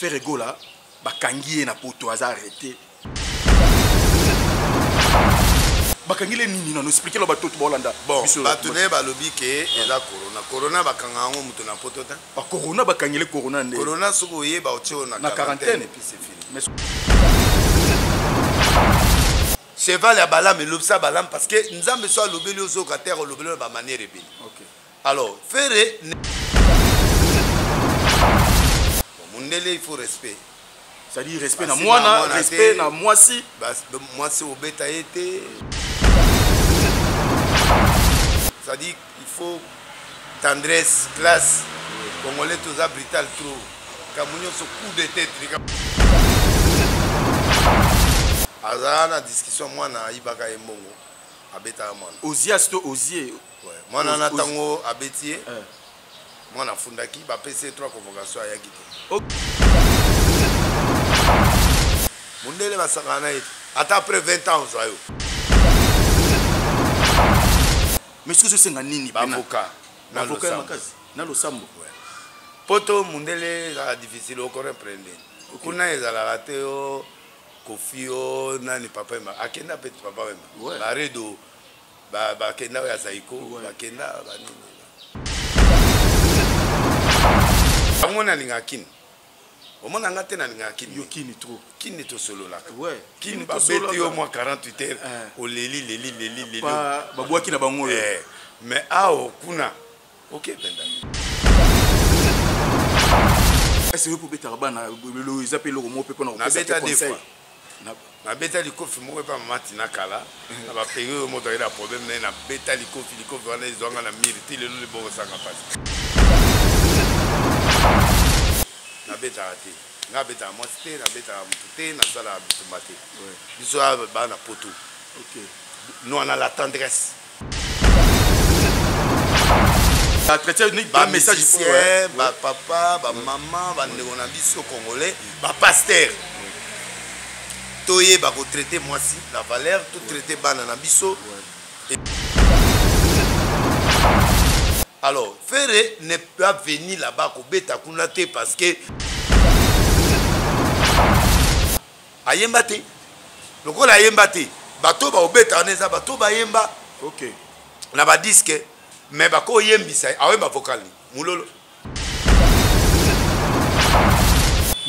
Ferre Gola bakangi ye na poto aza arrêté. Bakangi le nini nano expliquer la bato bolanda. Bon, bato ne balobi ke eza corona. Corona bakanga yango moto na poto te. Ba corona bakangi le corona nde. Corona soki oyeba otie oyo na quarantaine et puis c'est fini. Mais cheval ya Balaam elobisa Balaam parce que Nzambe so alobeli ozoka terre olobeli na ba manière ebele. Okay. Alors, Ferre mundele il faut respect. C'est-à-dire respect na mwana, respect na mwasi. Mwasi obeta ye te. C'est-à-dire il faut tendresse, classe. Congolais toza brutal trop. Kambo nyonso coup de tête. Azala na discussion mwana ayibaka ye mbongo abetaka mwana. Ozias to ozie. Mwana wana ntango abeti ye eh. Mwana afundaki bapesi ye 3 convocation ayaki te. Mundele basakana na ye ata après 20 ans ozwa yo. Mais soki ozosenga nini? Bavoka na losambo. Na losambo. Poto mundele ezalaka difficile okorepre ndeni. Kuna ezalaka te o Kofi o nani papa Wemba akenda pe papa Wemba. Baredo bakenda oyo ya Zaiko bakenda banini. Yango nalingaka Kini. Omona nga te nalingaka Kini. Yo Kini trop. Kini tosololaka. Kini babeti yo mwa 48 heures oleli leli leli leli. Babwaki na bango oyo. Mais awa kuna oke mpenza. Est-ce que obetaka bana eza mpe eloko moko mpe mpona kopesa conseil? Nabeta likofi moko epa mama Tina kala na baperi oyo moto ayei na problème na ye, nabeta likofi, likofi wana ezwanga na mire ti lelo liboko esanga mpasi. Nabetaka te, nga abetaka mwasi te, nabetaka motu te, nasalaka bitumba te. Biso awa bana poto nous on a la tendresse. Ba musicien, ba papa, ba mama, ba ndeko na biso congolais, ba pasteur. Toyeba ko traiter mwasi la valeur, to traiter bana na biso. Alors, Ferre ne peut pas venir là-bas kobeta kuna te parce que ayemba te. Lokola ayemba te, bato baobeta wana eza bato bayemba. Na ba disque, mais bakoyembisa ayemba vocal ni mulolo.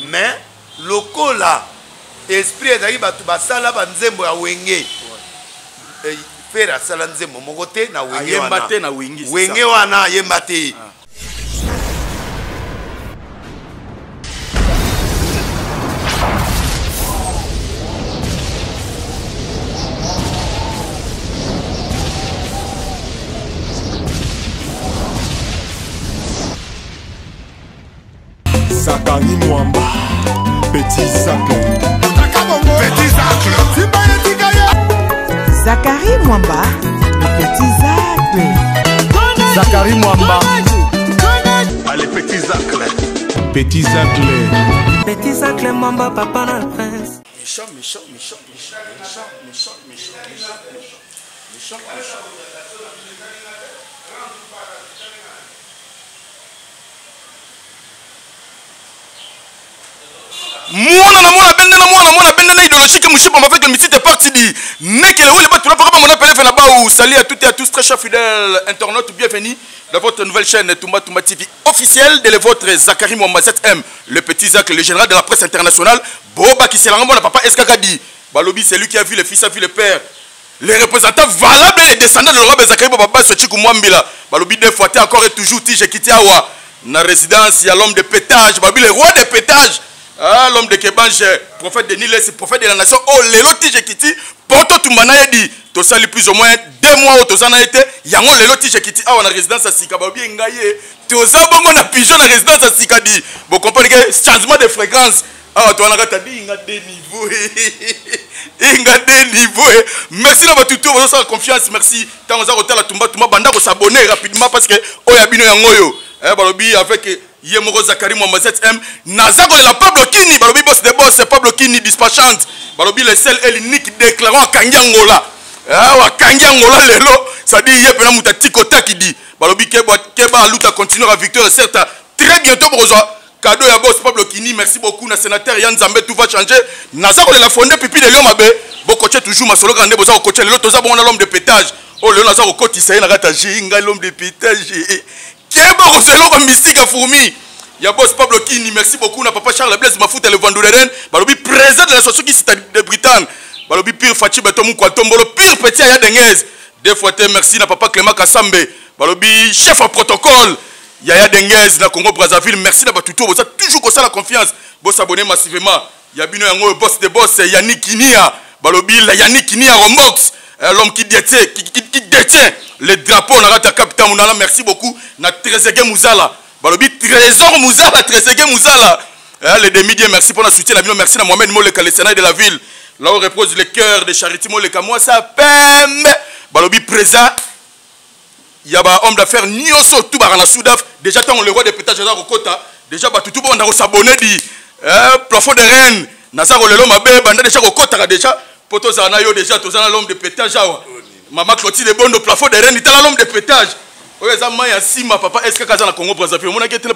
Mais lokola esprit ezalaki bato basala ba nzembo ya Wenge. Ferre asala nzembo moko te na Wenge Ayemba wana. te na Wenge, c'est Wenge ça. wana ayemba te. Zakari Mwamba, Petit Zacle. Petit Zacle. Zakari Mwamba, le Petit Zacle. Zakari Mwamba. Allez, Petit Zacle. Petit Zacle. Petit Zacle Mwamba, papa na prince. Méchant, méchant, méchant, méchant, méchant, méchant, méchant, méchant, méchant, méchant. Mwana na mwana bende na mwana mwana bende na idéologique mushipa avec le miti parti di nekele wele batu na paka mona pelefe na baou. Salut à toutes et à tous très chers fidèles internautes, bienvenue dans votre nouvelle chaîne Tumba Tumba TV officielle de votre Zakari Mwamba ZM, le petit Zach, le général de la presse internationale. Boba qui s'est na papa Eskakadi Balobi, c'est lui qui a vu le fils, a vu le père. Les représentants valables et les descendants de l'honorable Zakari Baba Sochiku Mwambila. Balobi deux fois, encore et toujours, Tige Kitiawa. Na résidence, il y a l'homme de pétage. Balobi, le roi de pétage. Ah, l'homme de Kebange, prophète de Niles, prophète de la nation. Oh, lelo Tige Kiti, Porto Tumba na yedi. Tosali plus ou moins 2 mois oyo toza na ye te. Yango lelo Tige Kiti, awa na résidence ya sika. Balobi, engaye. Toza bongo na pigeon na résidence ya sika di. Vous comprenez que changement de fréquence. Ah, toi, on a dit, il y a des niveaux. Il y a des niveaux. Merci d'avoir tout, vous avez confiance. Merci. Tant que vous avez la Tumba Tumba, banda vous s'abonner rapidement parce que oya bino yango yo. Eh, balobi avec Yemoro Zakari Mwamba ZM, Nazago la Pablo Kini, balobi boss de boss, Pablo Kini dispatchante. Balobi le seul et l'unique déclarant à Kangi Angola. Eh, wa Kangi Angola lelo, ça dit yepena mutati kota qui dit. Balobi keba keba luta continuera victoire certes très bientôt pour. Cadeau ya boss Pablo Kini, merci beaucoup na sénateur Yann Nzambe, tout va changer. Naza kolela fonde pipi de Lyon mabe. Bokoche toujours masolo kande boza kokoche lelo toza bongo na l'homme de pétage. Oh lelo naza kokotisa ye na kata ji ngai l'homme de pétage. Keba kozela eloko mystique ya fourmi. Ya boss Pablo Kini, merci beaucoup na papa Charles Blaise Mafuta le Vandouren, balobi président de l'association qui de Bretagne. Balobi pire Fachi Beto Mukwa Tombolo, pire petit Aya Dengez. Deux fois te merci na papa Clément Kassambe, balobi chef à protocole. Yaya Dengez na Congo Brazzaville, merci na batuto, boza toujours kosala confiance. Bo s'abonner massivement. Ya bino yango boss de boss Yannick Kinia, balobi la Yannick Kinia Rombox, l'homme qui détient qui, qui, qui détient le drapeau na kati ya capitaine Munala, merci beaucoup na Trezeguet Muzala. Balobi Trésor Muzala, Trezeguet Muzala. Le demi-dieu, merci pour la soutien la bino, merci na Mohamed Moleka, le Sénat de la ville. Là où repose le cœur de Charity Moleka, moi ça pembe. Balobi présent ya ba homme d'affaires nyonso tout ba na Sudaf déjà tant le roi de pétage aza kokota déjà ba tutu bonda ko s'abonner di plafond de reine naza ko lelo mabe banda déjà kokota déjà poto za na yo déjà toza na l'homme de pétage awa mama Clotilde Bondo plafond de reine itala l'homme de pétage oyo eza mai ya nsima papa est-ce que aza na Congo Brazzaville omonaki etele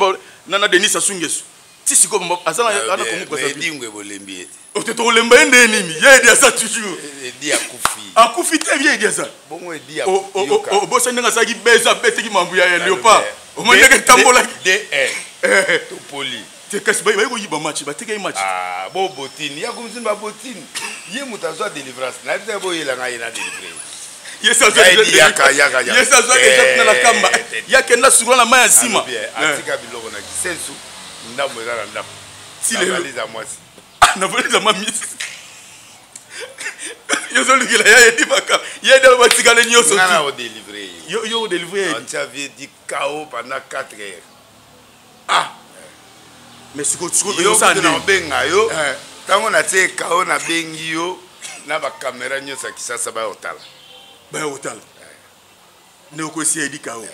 nana Denis Sassou Nguesso ti sikoyo aza na Congo Brazzaville edingwe bolembi ete ote tokolemba ye nde nini ye edi aza toujours edi akufi akufi te ye edi aza bongo edi yoka obosa ndenge azalaki beza abeteki mambu ya léopard omoni ndenge etambolaki d1 topoli te kasi bayi koyiba match batekaki match ah bo botini ya komisi ba botini ye moto azwa délivrance nayebi te boyela ngai ye na délivre ye azwa deja kuna na kamba ye akenda sukula na mai ya nsima atika biloko na kisensu ndambo eza na ndako ti lelo na mwasi na valise ya mamisi yo ozolukela ya edi maka ye edi aloba tikale nyonso nga na odelivre ye yo odelivre ye edi avie di kao pendant 4 heures ah mais sikoyo sikoyo osala nde obenga yo ntango natie kao nabengi yo na bakamera nyonso ya kisasa baya kotala baya kotala nde okosi edi kao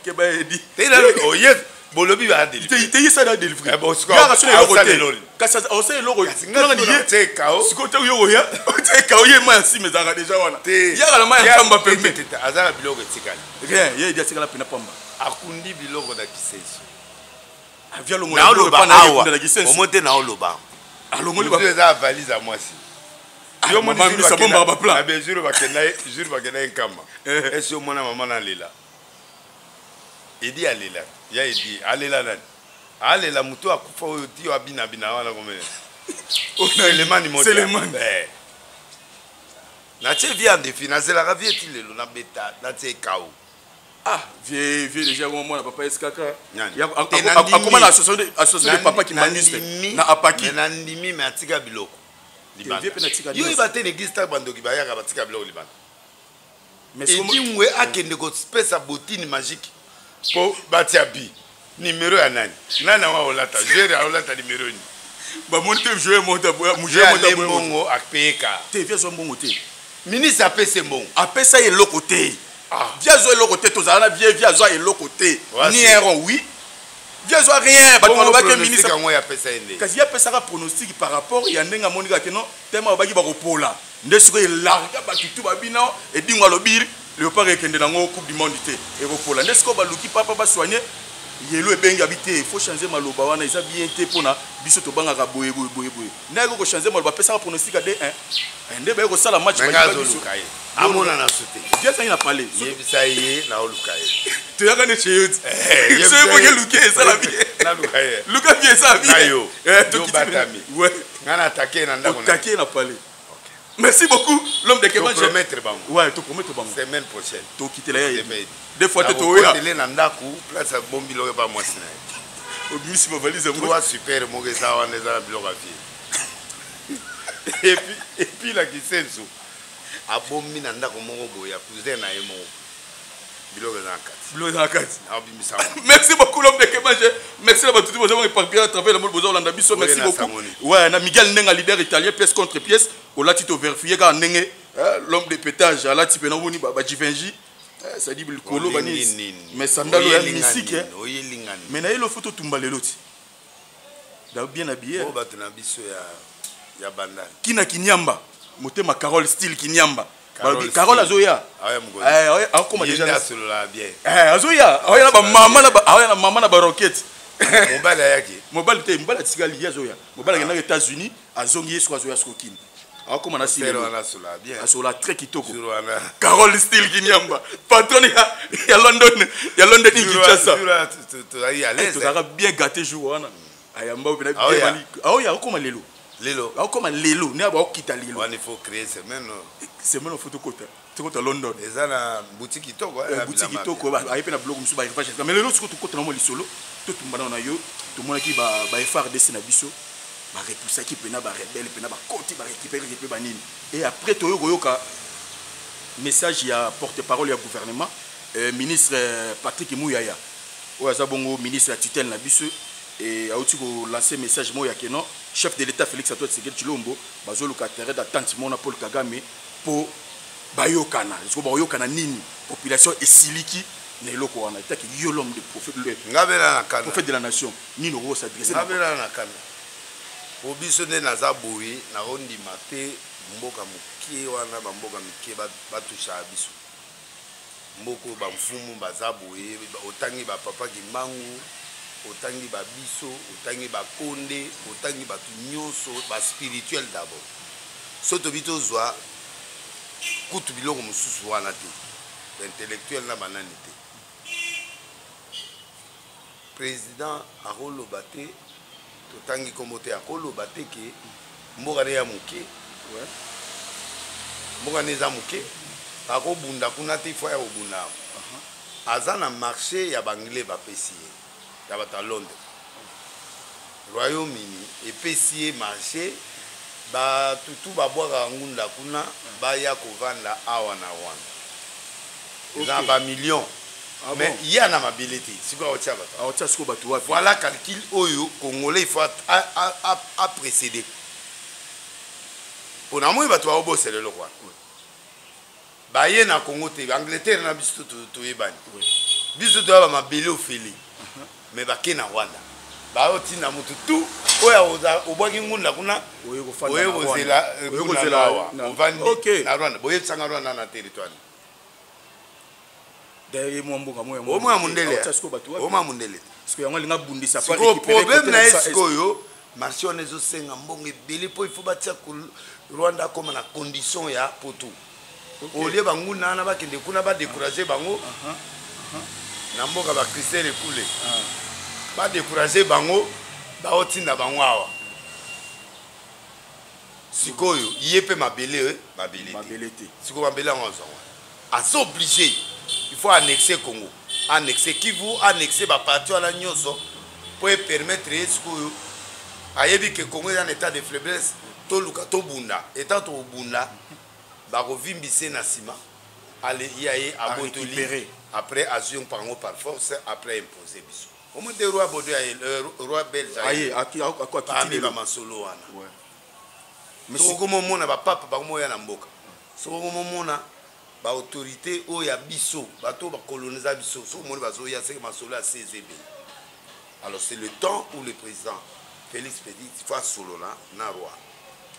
keba edi oye bolobi ba délivrer te yesa da délivrer yaka sona eloko te kasi osala eloko te kao sikoyo ntango yo oya otie kao ye mai ya nsima ezalaka deja wana yaka na mai ya nkamba pembe aza na biloko etikali rien ye edi atikala pena pamba akundi biloko na kisenso avia longola awa omo te naoloba alongoli eza valise ya mwasi yo moni jour bakenda ye nkamba esi omona mama nalela edi alela ya edi alela nani alela moto akufa oyo ti abinabina wana komene selemani moselemani natie vie en défi nazelaka vie ti lelo nabeta natie kao ah vieux vieux déjà moi mwana papa SKK akoma na association de papa kimbanguiste na apaki nandimi me atika biloko yo oyeba te na église ntango bandoki bayaka batika biloko libanda edingwe akende kopesa botine magique mpo batia bi nimero ya nani nani yango aolata joueur aolata nimero nini bamoni te joueur motale mbongo apeyeka te vie azwa mbongo te ministre apesa mbongo apesa ye eloko te vie azwa eloko te tozala na vie vie azwa eloko te ni un rond oui vie azwa rien bato balobaki ministre yango apesa ye nde kasi ye apesaka pronostic par rapport ya ndenge amoni kaka no tema babaki bakopola nde sikoyo elarga bato tu babina edingo alobi léopard ekende nango coupe du monde te ekopola nde sikoyo baluki papa basoigne yelo ebengi abi te faut changer maloba wana eza bien te mpona biso tobangaka boye boye boye boye nde ayaki kochange maloba apesaka pronostic ya d1 nde baye kosala match azoluka ye amonana su te vie azangi na palais yebisa ye naoluka ye toyaka nde chez yo ti soki boke luke esala bien luka bien esala bien yo batami nga na atake na ndako otake na palais Merci beaucoup, l'homme de Keba. Promettre bango. Ouais, to promettre bango. Semaine prochaine. To quitter la Deux fois to oya. Télé na ndako, place à bombi loke ba mwasi na ye. Obimisi ba valise mo. Trois super moko eza wana eza na biloko ya vie. Et puis et puis la kisensu abombi na ndako moko boye ya cousin na ye moko. Biloko eza na kati. Biloko eza na kati. Abimisa. Merci beaucoup l'homme de Keba. Merci la batutu bozo éparpillé à travers le monde bozo landa biso. Merci beaucoup. Ouais, na Miguel Ndenga leader italien pièce contre pièce. Olati to vérifier kaka ndenge l'homme de pétage alati pena omoni ba Givenchy ça dit likolo bani mais sandalo ya mystique mais na ye lo photo tumba lelo ti da bien habillé bo bato na biso ya bandal kina kinyamba motema Carole style kinyamba balobi Carole azoya akoma déjà bien azoya aoya na ba mama na aoya na mama na ba roquette Mobali ayaki? Mobali te, mobali atikali, ye azoya. Mobali akendaki États-Unis, azongi, ye siko azoya siko Kini, akoma na sile asola bien, asola très kitoko. Carole Style Kinyamba, patronne ya London, ya London in Kinshasa. Tozalaka bien gâté jour wana, ayamba mpe aoya, akoma lelo. Lelo. Akoma lelo, ne baokita lelo. Wana il faut créer semaine. Semaine, faut tokota London. Eza na boutique kitoko. Boutique kitoko, aye mpe na biloko mosusu, baarrivage. Mais lelo sikoyo tokota na mwa lisolo, totumbana na yo. Tomonaki ba FARDC na biso barepoussaki mpena barebelles, mpena bakoti, barécupérer mpe banini. Et après toyo koyoka message ya porte parole ya gouvernement, ministre Patrick Muyaya, oyo aza bongo ministre ya tutelle na biso, et auti kolancer message moko ya que non, chef de l'État Félix Antoine Tshisekedi Tshilombo bazoluka terrain d'entente mona Paul Kagame mpo bayokana. Siko bakoyokana nini? Population esiliki na eloko wana. Etaki yo, l'homme de prophète, le Nga bela na kanda. prophète de la nation, nini oko s'adresser? Nga bela na kanda po biso nde naza boye, nakondima te mboka moke wana, bamboka mike batusaka biso. Mboka oyo bamfumu baza boye, otangi bapapa Kimbangu, otangi babiso, otangi bakonde, otangi bato nyonso baspirituel. D'abord so tobi tozwa kutu biloko mosusu wana te, baintellectuel na banani te. Président akoloba te, totangi nkombo te, akoloba te ke mboka ne ya moke, mboka ne eza moke, akobunda kuna te. Ifo ya kobunda awa, aza na marché ya baanglais, bapesi ye, ya bato ya Londres, Royaume-Uni epesi ye marché. Batutu babwakaka ngunda kuna, baya kovanda awa na Rwanda, eza bamillion. Ah, mais bon. Ye ana mabele te, sikoyo aotia bato. Aotia sikoyo bato wapi? Voilà calcul oyo congolais il faut aprécéder mpo na moi bato baobosela eloko wana. Baye na Congo te, Angleterre na biso toyebani, biso toya bamabele ofele, mais bake na Rwanda, baotinda motu tu oyo obwaki ngunda kuna, Oye kofanda oye na Rwanda. kozela Oye kuna kozela na awa ovandi na Rwanda. Boyebisanga Rwanda na territoire. D'ailleurs ye mwa mboka mo. Omwa mondele. Aotia sikoyo bato wapi? Omwa mondele te. Sikoyo yango alinga bundisa. Sikoyo problème na ye, sikoyo marché wana ezosenga mbongo ebele mpo ifo batia Rwanda akóma na condition ya poto. Olie banguna wana bakende kuna, badécourage bango na mboka bacristel ekule, badécourage bango, baotinda bango awa. Sikoyo ye mpe mabele, mabele te. Mabele te. Sikoyo mabele yango azwa wana, aza obligé, il faut annexer Congo, annexer Kivu, annexer baparti wana nyonso mpo epermettre ye. Sikoyo ayebi ke Congo eza na état de faiblesse, toluka tobunda. Etat tobunda, bakovimbise na nsima, ale ye aye abotoli. Arécupérer. Après azwi bango par force, après impose biso. Omoi te roi Baudouin aye, roi belge. Aye akiti. Ameba Lelo masolo wana. Mais soki okomomona bapapa bakomoya na mboka, soki okomomona baautorité oyo ya biso, bato oyo bakoloniza biso, soki omoni bazoya, seke masolo ya cgb. Alors c'est le temps où le président Félix Petit faut asolola na roi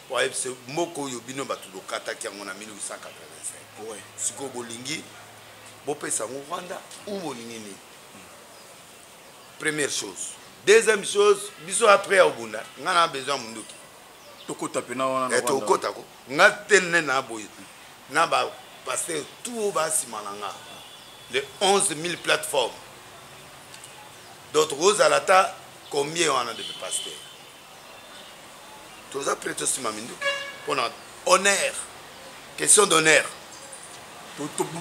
po ayebisa mboka oyo bino bato lokataki yango na 1885. Sikoyo bolingi bopesa yango Rwanda ou bolingi nini? Première chose. Deuxième chose, biso après ya obunda, nga na besoin ya munduki. Tokota pena wana na Eh, Rwanda. Tokota ko nga te nde na boye na bapaster tout oyo basima na nga, les 11 000 plateformes. Donc tokozala ata combien wana de pasteur, toza prêt tosima minduki mpona honneur, question d'honneur.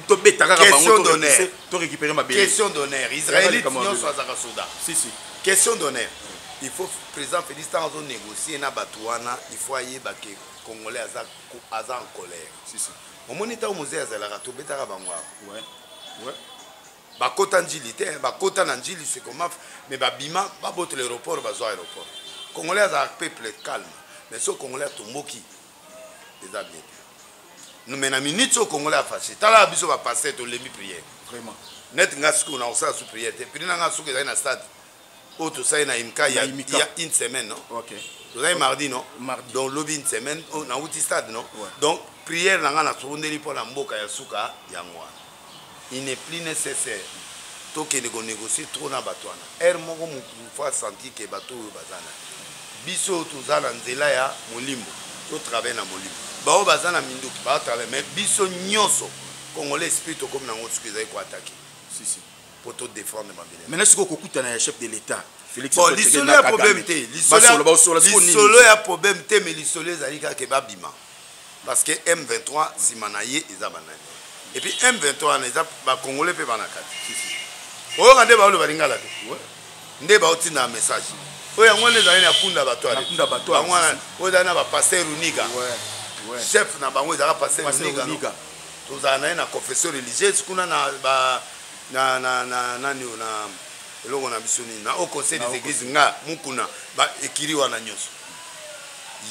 Tobeta kaka Question bango. d'honneur. Torécupérer mabele. Question d'honneur. Israélite likambo ya nyonso mabele. azalaka soda. Si si. Question d'honneur. Il faut président Félix, ntango azonégocier na bato wana, il faut ayeba ke congolais aza en colère. Si si. Omoni ntango mozei azalaka, tobetaka bango awa. Bakota Njili te, bakota na Njili, c'est comment, mais babima, babotola aéroport, bazwa aéroport. Congolais azalaka peuple calme, mais so congolais atomboki, eza bien te. Mais na minute oyo congolais afâché, tala biso bapaster tolembi prière. Vraiment. Net nga sikoyo na kosala su prière te. Prix na nga soki ezali na stade oyo tosali na Imka Na Imika. il y a une semaine, non? Tozali mardi, non? Mardi. Donc lobi une semaine, oh, nauti stade, non? Ouais. Donc prière na nga nasondeli mpo na mboka ya suka yango wana, il n'est plus nécessaire. Tokende konégocier trop na bato wana. Heure moko motu faut asentir ke bato oyo baza na biso, toza na nzela ya molimo, totravaille na molimo. Baoyo baza na minduki batravaille, mais biso nyonso Congolais, esprit tokomi nango soki ezali koattaquer. Si, si. Mpo todéfendre mabele. Maintenant sikoyo kokutana ya chef de l'État Félix Bon, lisolo ya problème te, lisolo ya problème te, mais lisolo ezali kaka babima, parce que M23 nsima na ye eza banani? Et puis M23 wana eza Bacongolais mpe bana kati. Oyoka nde baoloba lingala te, nde baotinda message oyo. Yango wana ezali na Kunda bato, bango wana oyo ezali na bapasteur Runiga, chef na bango ezalaka pasteur Runiga. Tozala na ye na confession religieuse kuna na ba na na na nani oyo na eloko na biso nini, na Haut Conseil des Églises. Nga mukuna ba ekiri wana nyonso,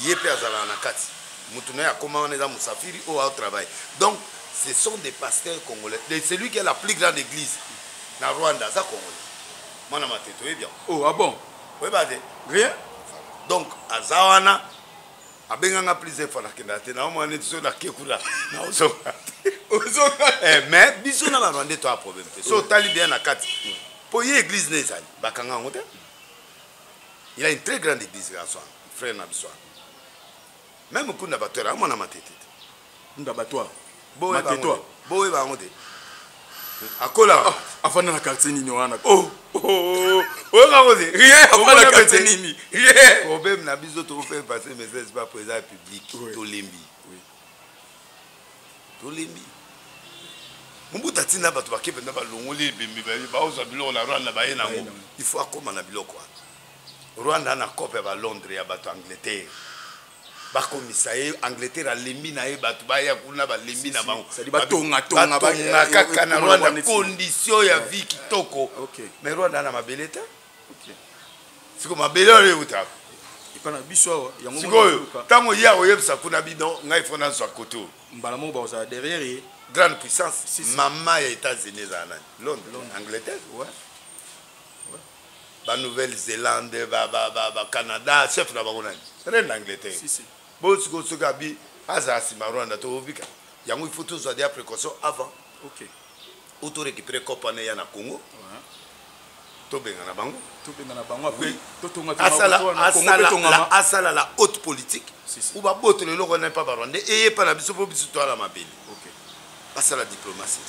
ye mpe azalaka na kati. Mutu na ye akoma wana eza Musafiri oyo aotravaille. Donc ce sont des pasteurs congolais. De celui qui a la plus grande église na Rwanda aza Congolais, mwana Matete, oyebi yango? Oh, ah bon? Oyeba te? Rien. Donc aza wana, abenganga plusieurs fois, nakendaka te. Naomona neti so nake kuna, naozonga te. Mais biso na Barwandais toya problème te. So otali bien na kati, mpo ye église ne ezali, bakanga yango te. Il a une très grande église garçon, frère na biso wana. Même Kunda bato ya mwana Matete te. Kunda bato. Boyeba yango te, akola. Afanda na quartier nini wana? Oh, oyoka yango te? Rien, afanda na quartier nini? Rien. Problème na biso, tokofaire passer message pa président public. Tolembi, tolembi. Mobutu atinda bato bake mpenza, balongoli ebembe, baozwa biloko na Rwanda, baye nango. Il faut akóma na biloko wana. Rwanda na cope ya Balondres, ya bato Angleterre, bakomisa ye Angleterre. Alembi na ye, bato baya kuna, balembi na bango. Batongatonga kaka na Rwanda, condition ya vie kitoko. Mais Rwanda na mabele te. Siko mabele oyo eutaka epa na biso awa, yango. Sikoyo ntango ye akoyebisa kuna bino, ngai fo nazwa koto. Mbala moko bazala derrière ye. Grande puissance, mama ya États-Unis ezala nani? Londres, Angleterre. Banouvelle-Zélande, Bacanada, chef na bango nani? Reine d'Angleterre. Bo sikoyo soki abi azala nsima Rwanda, tobika yango. Il faut tozwa dia précaution avant ou torécupérer cope wana eya na Congo, tobengana bango. Tobengana bango, après asala la haute politique ou babotola eloko wana epa Barwandais, eyepa na biso, mpo biso toala mabele. Basala diplomatie,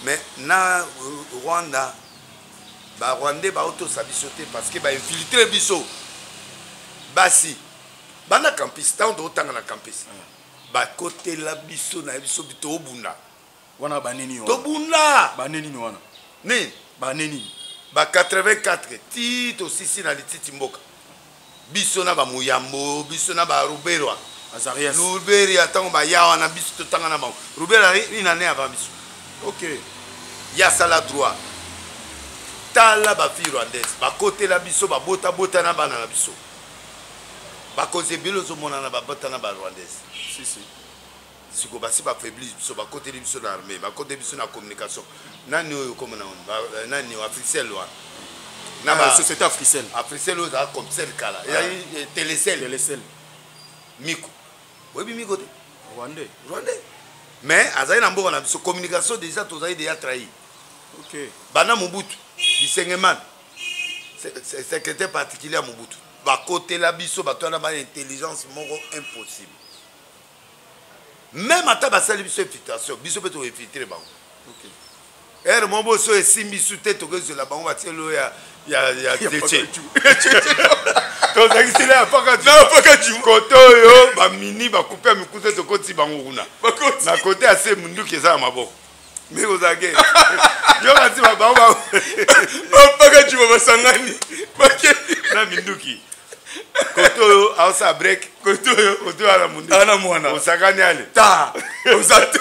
mais na Rwanda, Barwandais baotosa biso te, parce que bainfiltre biso. Basi bana campus, ntango tootanga na campus, bakotela biso na biso, tobunda. Wana baneni wana? Tobunda. Baneni wana? Nini? Baneni? Ba 84 ti tosisi na lititi mboka, biso na bamuyambo, biso na Baruberwa. Azarias. Ruberia, ntango baya wana, biso totanga na bango. Rubera une année avant biso. Ye asala droit. Tala, bafille rwandaise bakotela biso, babotabota na bana na biso. Bakonzi ebele ozomonana babota na Barwandaise. Si, si. Siko basi bafaiblir biso, bakoteli biso na armée, bakoteli biso na communication. Nani oyo komona nani, Africell wana? Na ba société Africell. Africell oyo ezalaka Comcel kala, ezali Telecel. Telecel. Miko, oyebi Miko te? Rwandais. Rwandais, mais azali na mboka na biso. Communication déjà, tozali déjà trahi. Banda Mobutu, Bisengeman, secrétaire particulier ya Mobutu, bakotela biso bato wana ba intelligence moko impossible. Même ata basali biso infiltration, biso mpe toinfiltre bango. Ere mo boso esimbi su te, tokozwela bango batielo ya teche, tozakisila ya paka kote oyo bamini bakupe ya mikuse, tokoti bango kuna na kote ya se, munduki eza na maboko. Me kozalake yo bati bango. Bapaka juma basangani. Na minduki, kote oyo aosala break, kote oyo. Kote oyo ana munduki. Ana mwana. Osakani ale. Ta oza te.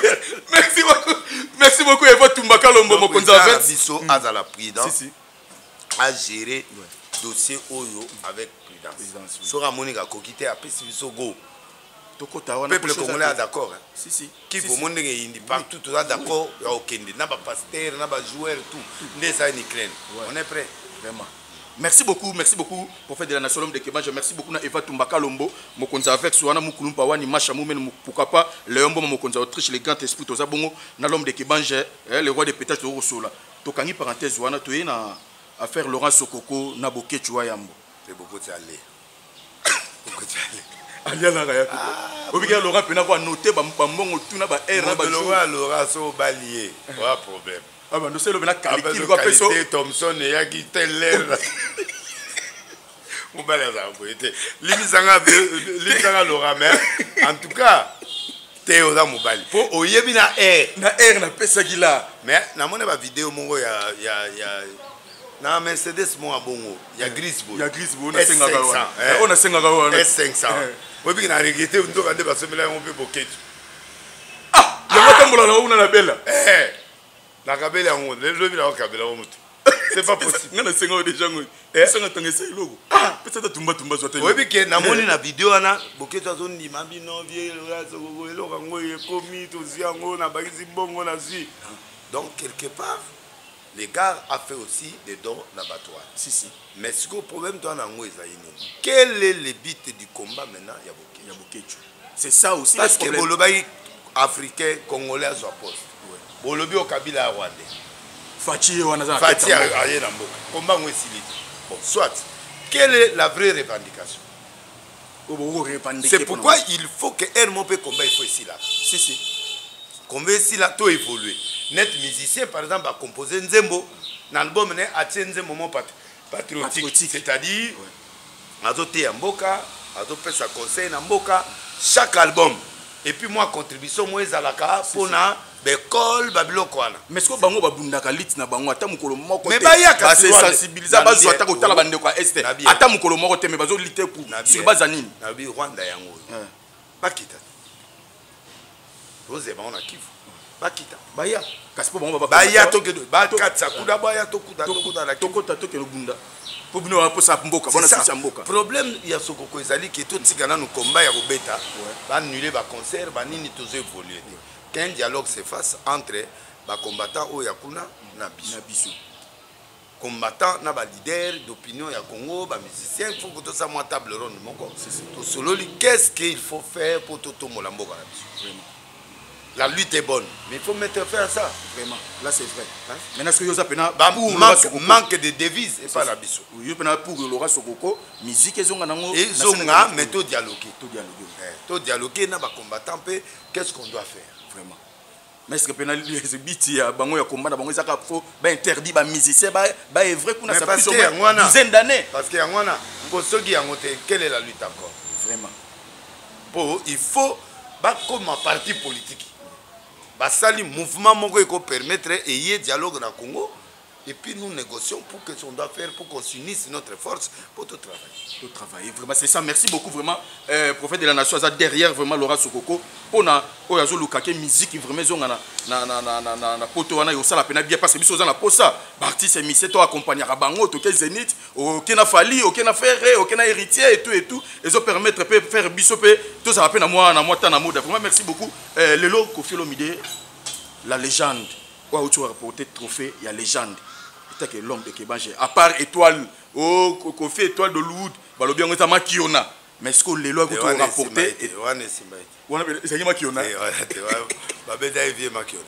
Merci beaucoup, merci beaucoup Eva Tumba Kalombo, mokonzi ya vet. Biso azala prudent. Si, si. Agérer dossier oyo avec prudence. Soki amoniki akoki te, apesi biso go. Tokota wana. Peuple congolais a d'accord, hein? Si, si. Kivu, omoni ndenge eyindi partout, toza d'accord ya kokende na bapasteur, na bajoueur, tout nde esali ni Ukraine. On est prêt. Vraiment. Merci beaucoup, merci beaucoup, prophète de la nation, l'homme de Kebanja. Merci beaucoup, na Eva Tumba Kalombo, mokonzi avec Suana Mukulumpa Wani Masha Moumen, pourquoi pas, Léon Boma, mokonzi Autriche, le grand esprit, toza bongo, na l'homme de Kebanja, eh, le roi des pétages de Roussola. Tokangi parenthèse wana, toye na affaire Laurent Sokoko na Boketshu wa Yambo. Te bokoti ale. Bokoti ale. Alialaka ya obika Laurent mpena ko anote bambongo tuna ba air na ba jour. Laurent so obali ye oya problème. Ah bando selo mpena calcul ko apeso. Thomson eyaki tel mobali azala boye te, limbisanga, limbisanga Laurent, mais en tout cas te, oza mobali mpo oyebi na air. Na air napesaki la. Mais namoni bavideo moko ya na Mercedes moko ya bongo ya grise boye. Ya grise boye, nasengaka wana, oyo nasengaka wana. S500, oyebiki na regretter, nzoka nde basomela yango mpe Boketu. Ah, yango atambola na kuna na bela. Nakabeli yango lobi, nakokabela yango motu, c'est pas possible. Nga nasenga oyo déjà, ngo esanga tanga esa eloko pesa ata tumbatumba, zwa te. Oyebi ke namoni na video wana Boketu azondima bino vie eloko yango ekomi, tozwi yango, nabakisi mbongo nazwi. Donc quelque part le gars a fait aussi des dons na bato wana. Si si. Mais sikoyo problème to wana yango ezali nini? Quel est le but du combat maintenant ya Boketu? Ya Boketu, c'est ça aussi. Parce que bolobaki africain congolais azwa poste, bolobi o Kabila ya rwandais. Fatshi ye wana. Fatshi aye na mboka, combat yango esili te. Bon, soit, quelle est la vraie revendication? C'est pourquoi il faut que aire mo mpe combat, il faut esilaka. Si si. Combat esila, to évoluer net. Musicien par exemple acompose nzembo na album ne, atie nzembo mo patriotique, c'est-à-dire azoteya mboka, azopesa conseil na mboka chaque album, et puis moi contribution mo ezalaka mpona baekole, babiloko wana. Mais sikoyo bango babundaka lite na bango ata mokolo moko. Mais bayaka. Basesensibiliza, bazwa ata kotala bandeko ya Est ata mokolo moko te, mais bazolite sur base ya nini? Nabi Rwanda yango oyo bakita, tozela bango na Kivu, bakita, baya. Kasi mpo bango baya, tokende bakatisa kuna, baya, tokuta, tokuta na Tokota, tokende bunda mpo bino baposa mboka bona sisi ya mboka. Problème ya Sokoko ezali ke totika nanu combat ya kobeta, baannule baconcert banini, tozo évolue te. Qu'un dialogue se fasse entre bacombattant oyo ya kuna na biso. Na biso. Combattant na baleader d'opinion ya Congo, bamusicien, il faut que tosala mwa table ronde moko, tosololi qu'est-ce qu'il faut faire po totombola mboka na biso. La lutte est bonne, mais il faut mettre fin à ça. Vraiment, là c'est vrai. Hein? Maintenant, ce que yoza pena pour manque de devise epa na biso. Yo pena pour Laurent Sokoko, musique ezonga nango. Ezonga, mais to dialoguer. To dialoguer. To dialoguer na bacombattant mpe qu'est-ce qu'on doit faire. Vraiment. Mais est-ce que pena biti ya bango ya combat na bango ezaka fo bainterdit bamusicien baœuvre kuna, ça plus au moins dizaine d'années? Parce que yango wana, mpo soki yango te, quelle est la lutte encore? Vraiment. Po il faut bakoma parti politique, basali mouvement moko ekopermettre eye dialogue na Congo, et puis nous négocions pour que ce qu'on doit faire pour qu'on s'unisse notre force pour tout travailler. Tout travailler, vraiment, c'est ça. Merci beaucoup, vraiment. Prophète de la nation, aza derrière vraiment Laurent Sokoko. Pona, oyo azoluka ke musique vraiment ezonga na poto wana, yosala pena bien, parce que biso oza na posa baartiste musicien to accompagnaka bango, toke Zénith, oke na Fally, oke na Ferre, oke na Héritier et tout et tout, ezopermettre mpe faire biso mpe tozala mpe na mwa ta na moda. Vraiment, merci beaucoup. Lelo Koffi Olomide la légende, oyo auti rapporter trophée ya légende etake l'homme de Kebange, à part étoile, oh Koffi étoile de Hollywood, balobi yango eza makiona, mais ce que lelo akuti rapporter wana esimba ete. Wana ezalaki makiona. Babeta ye vie makiona.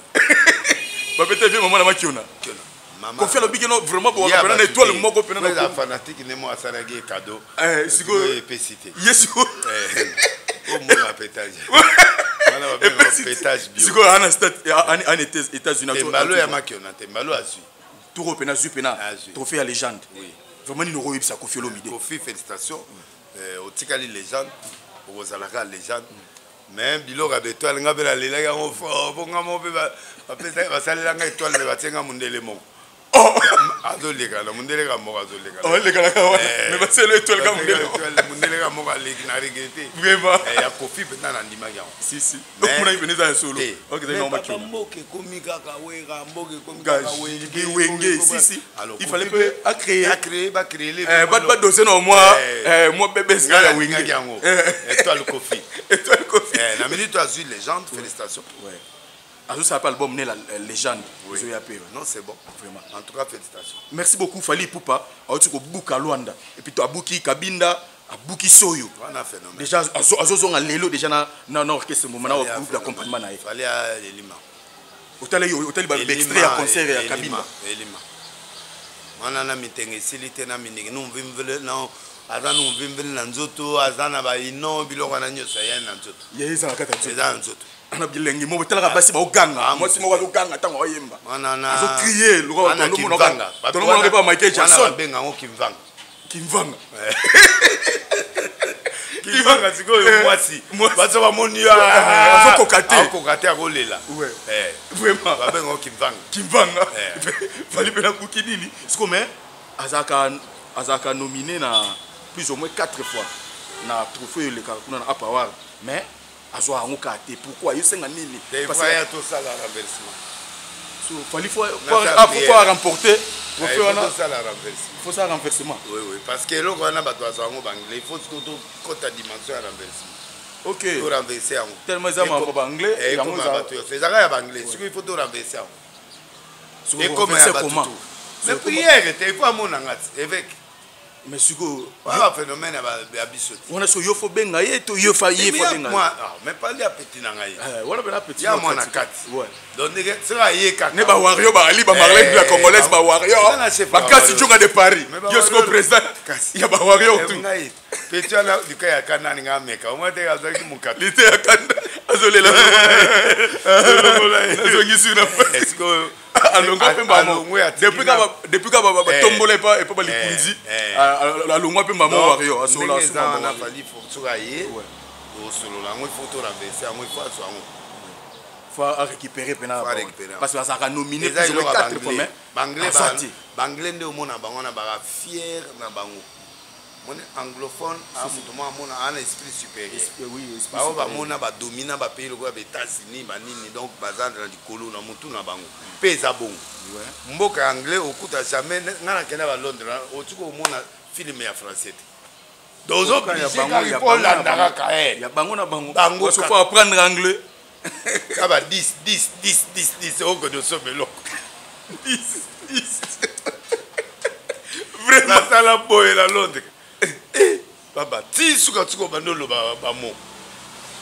Babeta vie mama na makiona. Koffi alobi keno vraiment bowaka pena na étoile moko pena. Na fanatique nde mo asalaki ye cadeau. Sikoyo epesi te. Ye sikoyo. Omona pétage wana, babengaka pétage bio. Sikoyo ana ana États-Unis. Tembalo ya makiona, tembalo azwi. Turo pena azwi pena trophée ya légende. Vraiment, nini okoyebisa Koffi Olomide? Koffi, félicitation, otikali légende, okozalaka légende. Mais biloko ya baétoile, nga mpe nalelaki yango fort, mpo nga moko mpe basalelanga étoile, me batienga mondele moko azoleka na mondele ka moko azolekalekalaka wana, mais basala étoile ka mondele. Mondele ka moko aleki na regretter. Vraiment. Ya Koffi mpenza nandimaki yango. Si si, omonaki pene eza ya solo. Papa, mboka ekomi kaka Wera, mboka ekomi kaka Wenge. Wenge, si si, il fallait mpe acréer. Acréer, bacréer. Badose na mwa bébé. Ya Wenge yango, étoile Koffi. Étoile Koffi. Na minute azwi légende, félicitations. Azosala mpe album ne la légende ezoya mpe. Non, c'est bon. Vraiment. En tout cas, félicitations. Merci beaucoup. Fally Ipupa auti kobuka Lwanda et puis to abuki Kabinda, abuki Soyo. Wana phénomène. Déjà azozonga lelo déjà na orchestre moma na groupe d'accompagnement na ye. Fally elima. Otali otali ba extrait ya concert ya Kabila. Elima. Wana na mitenge esili te na miningi no mvimvele no aza no mvimvele na nzoto aza na ba ino biloko wana nyonso ya na nzoto. Ya eza na kati ya nzoto. Eza na nzoto. Ana bilengi moko talaka basi baoganga ah, mwasi moko azoganga ntango aoyemba azocrie lokola tolomonaka epa Michael Jackson. Babenga yango kimvanga. Kimvanga. Eh. Kimvanga sikoyo eh. mwasi. Bato bamoni yo ah, azokoka te. Akoka te akolela. Eh. Vraiment. Babenga yango kimvanga. Kimvanga. Fally mpe nakuki nini? Sikoyo mais azalaka azalaka nominé na plus ou moins 4 fois na trophée elekaka kuna na Up Award mais azwa yango kaka te pourquoi yo senga nini parce que tosala renversement so fallait faut ah, faut faut remporter trophée wana tosala renversement faut ça renversement oui oui parce que eloko wana bato bazwa yango banglais il faut tokota dimension ya renversement ok to renverser yango tellement eza mambo banglais eh, yango eza bato nyonso ezaka ya banglais sikoyo il faut to renverser yango ekoma ya bato tout mais prière te il faut amona nga évêque mais sikoyo wana phénomène ya biso te wana so yo fo benga ye to yo fa ye fo benga moi ah, mais pas ya petit na ngai eh, wana bena petit ya mwana kati donc ndenge soki aye kaka ne ba wario ba ali ba marlène la congolaise ba wario ba kasi djunga de Paris yo siko président ya ba wario eh, tout ngai petit wana lika ya kanda ninga ameka omoi te azalaki mokato lite ya kanda azolela azongisi na sikoyo alongwa mpe mbamo depuis ka batombola epa epa balikunzi alongwa mpe mbamo wario asolola wana fali soki aye osolola yango ifo to renverse yango ifo azwa yango faut récupérer pena parce que azalaka nominé plus ou moins 4 fois mais banglais nde omona bango wana baka fier na bango moni anglophone a moto moko amona ana esprit supérieur bao bamona badomina bapays lokola baétats-unis banini donc baza na likolo na motu na bango mpe eza bongo mboka ya anglais okuta jamais ngai nakenda ba londres otuki omona filme ya français te donc ozoblige kaka ifo olanda kaka eh. ya bango na bango bango faut apprendre anglais kaba 10 10 10 10 10 okende osomba eloko 10 10 vraiment nasala boye na londres eh, baba ti suka suka obandi oloba bamo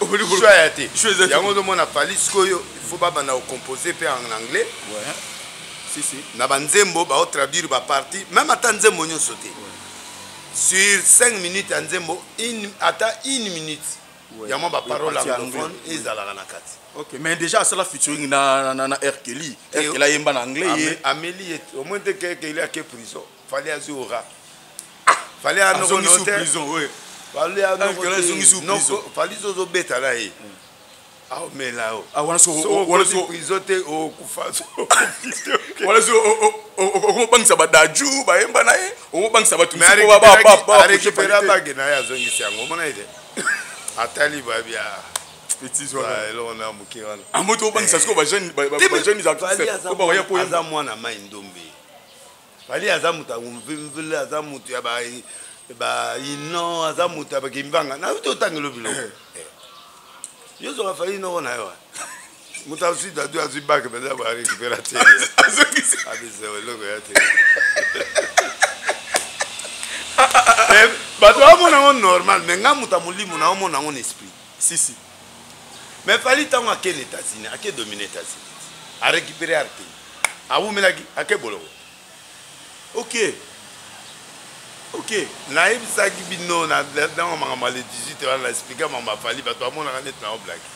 choix ya te yango ozomona fali sikoyo il faut babanda kocompose mpe en anglais si, si. na banzembo baotraduire bapartie meme ata nzembo nyonso te sur 5 minutes ya nzembo ata une minute ya mwa baparole anglophone ezalaka na kati ok mais déjà asala featuring na, na, na R. Kelly R. Kelly ayemba na anglais ye ameli ye au moins te ke Kelly ake prison fallait azwi ora fallait anoko te prison oui fallait anoko te fallait zozobeta na ye aomela yo ah, wana so prison te okufa wana so okobangisa badaju bayemba na ye okobangisa bato arekipera bage na ye azongisi yango omona ete atali babia eloko na moke wana amoto obangisa sikoyo bajeune artiste baya po aza mwana mai ndombe fali aza moto ya mvimvile aza moto ya baino aza moto ya bakimbanga nayoki totangelo biloko eh. Eh. yo ozwaka fali noko na yo moto azwi dadu azwi bake mpenza barekipera te abisa eloko ya te eh, bato bamona yango normal mais nga moto ya molimo naomona yango na esprit sisi mais fali ntango ake na états-unis ake domine états-unis arécupéré arte awumelaki ake boloko ok ok nayebisaki bino na ntango makambo ya le 18 wana na explika makambo ya fali bato bamonaka neti na oblaki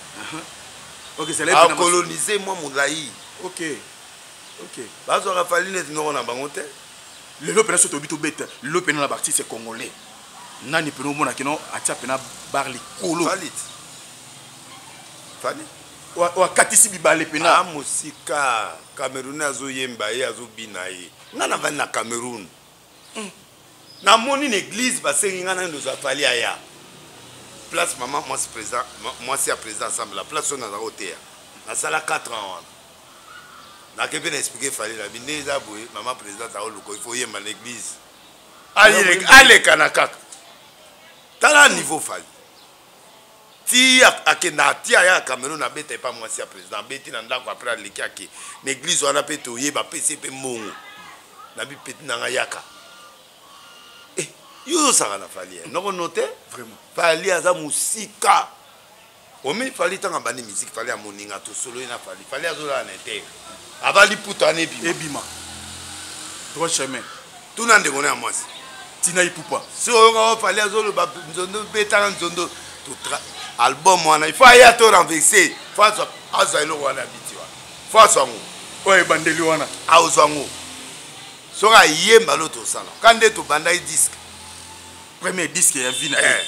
uh-huh. akolonise mwa molai ok ok bazwaka fali neti noko na bango te lelo mpena so toyebi tobeta lelo mpena na baartiste congolais nani mpena omona kino atia mpena bar likolo fali fali oyo akatisi bibale mpena ah, mosika camerounais azoyemba ye azobina ye ngai navandi na cameroun hmm. namoni na église basengi ngai nani ozwa fali aya place mama mwasi président mwasi ya président ensemble la place oyo nazala koteya nasala 4 ans wana nake mpe na explike fali na binde eza boye mama présidente aoluka il faut oyemba na église alekana kaka tala niveau fali ti akenda ti aya Cameroun abeta epa mwasi ya président abeti na ndako après aleki ake na église wana mpe toyeba apesi ye mpe mbongo na bipeti na ngai yaka eh, yo ozosaka na fali eh, noko note fali aza mosika. Omi Fally ntango abandi musique, Fally amoninga tosololi na Fally. Fally azolala na inter. Avali puta wana ebima. Ebima. Droit chemin. Tuna ndeko na ya mwasi. Tina Ipupa. Si oyoka oyo Fally azoloba nzondo betaka nzondo to album wana il faut aya to renverser. Faut azwa azwa eloko wana biti wana. Faut azwa yango. Oyo ebandeli wana. Azwa yango. Soki ayemba lo tosala. Ka nde tobandaki disque. Premier disque ya vie na ye. Eh.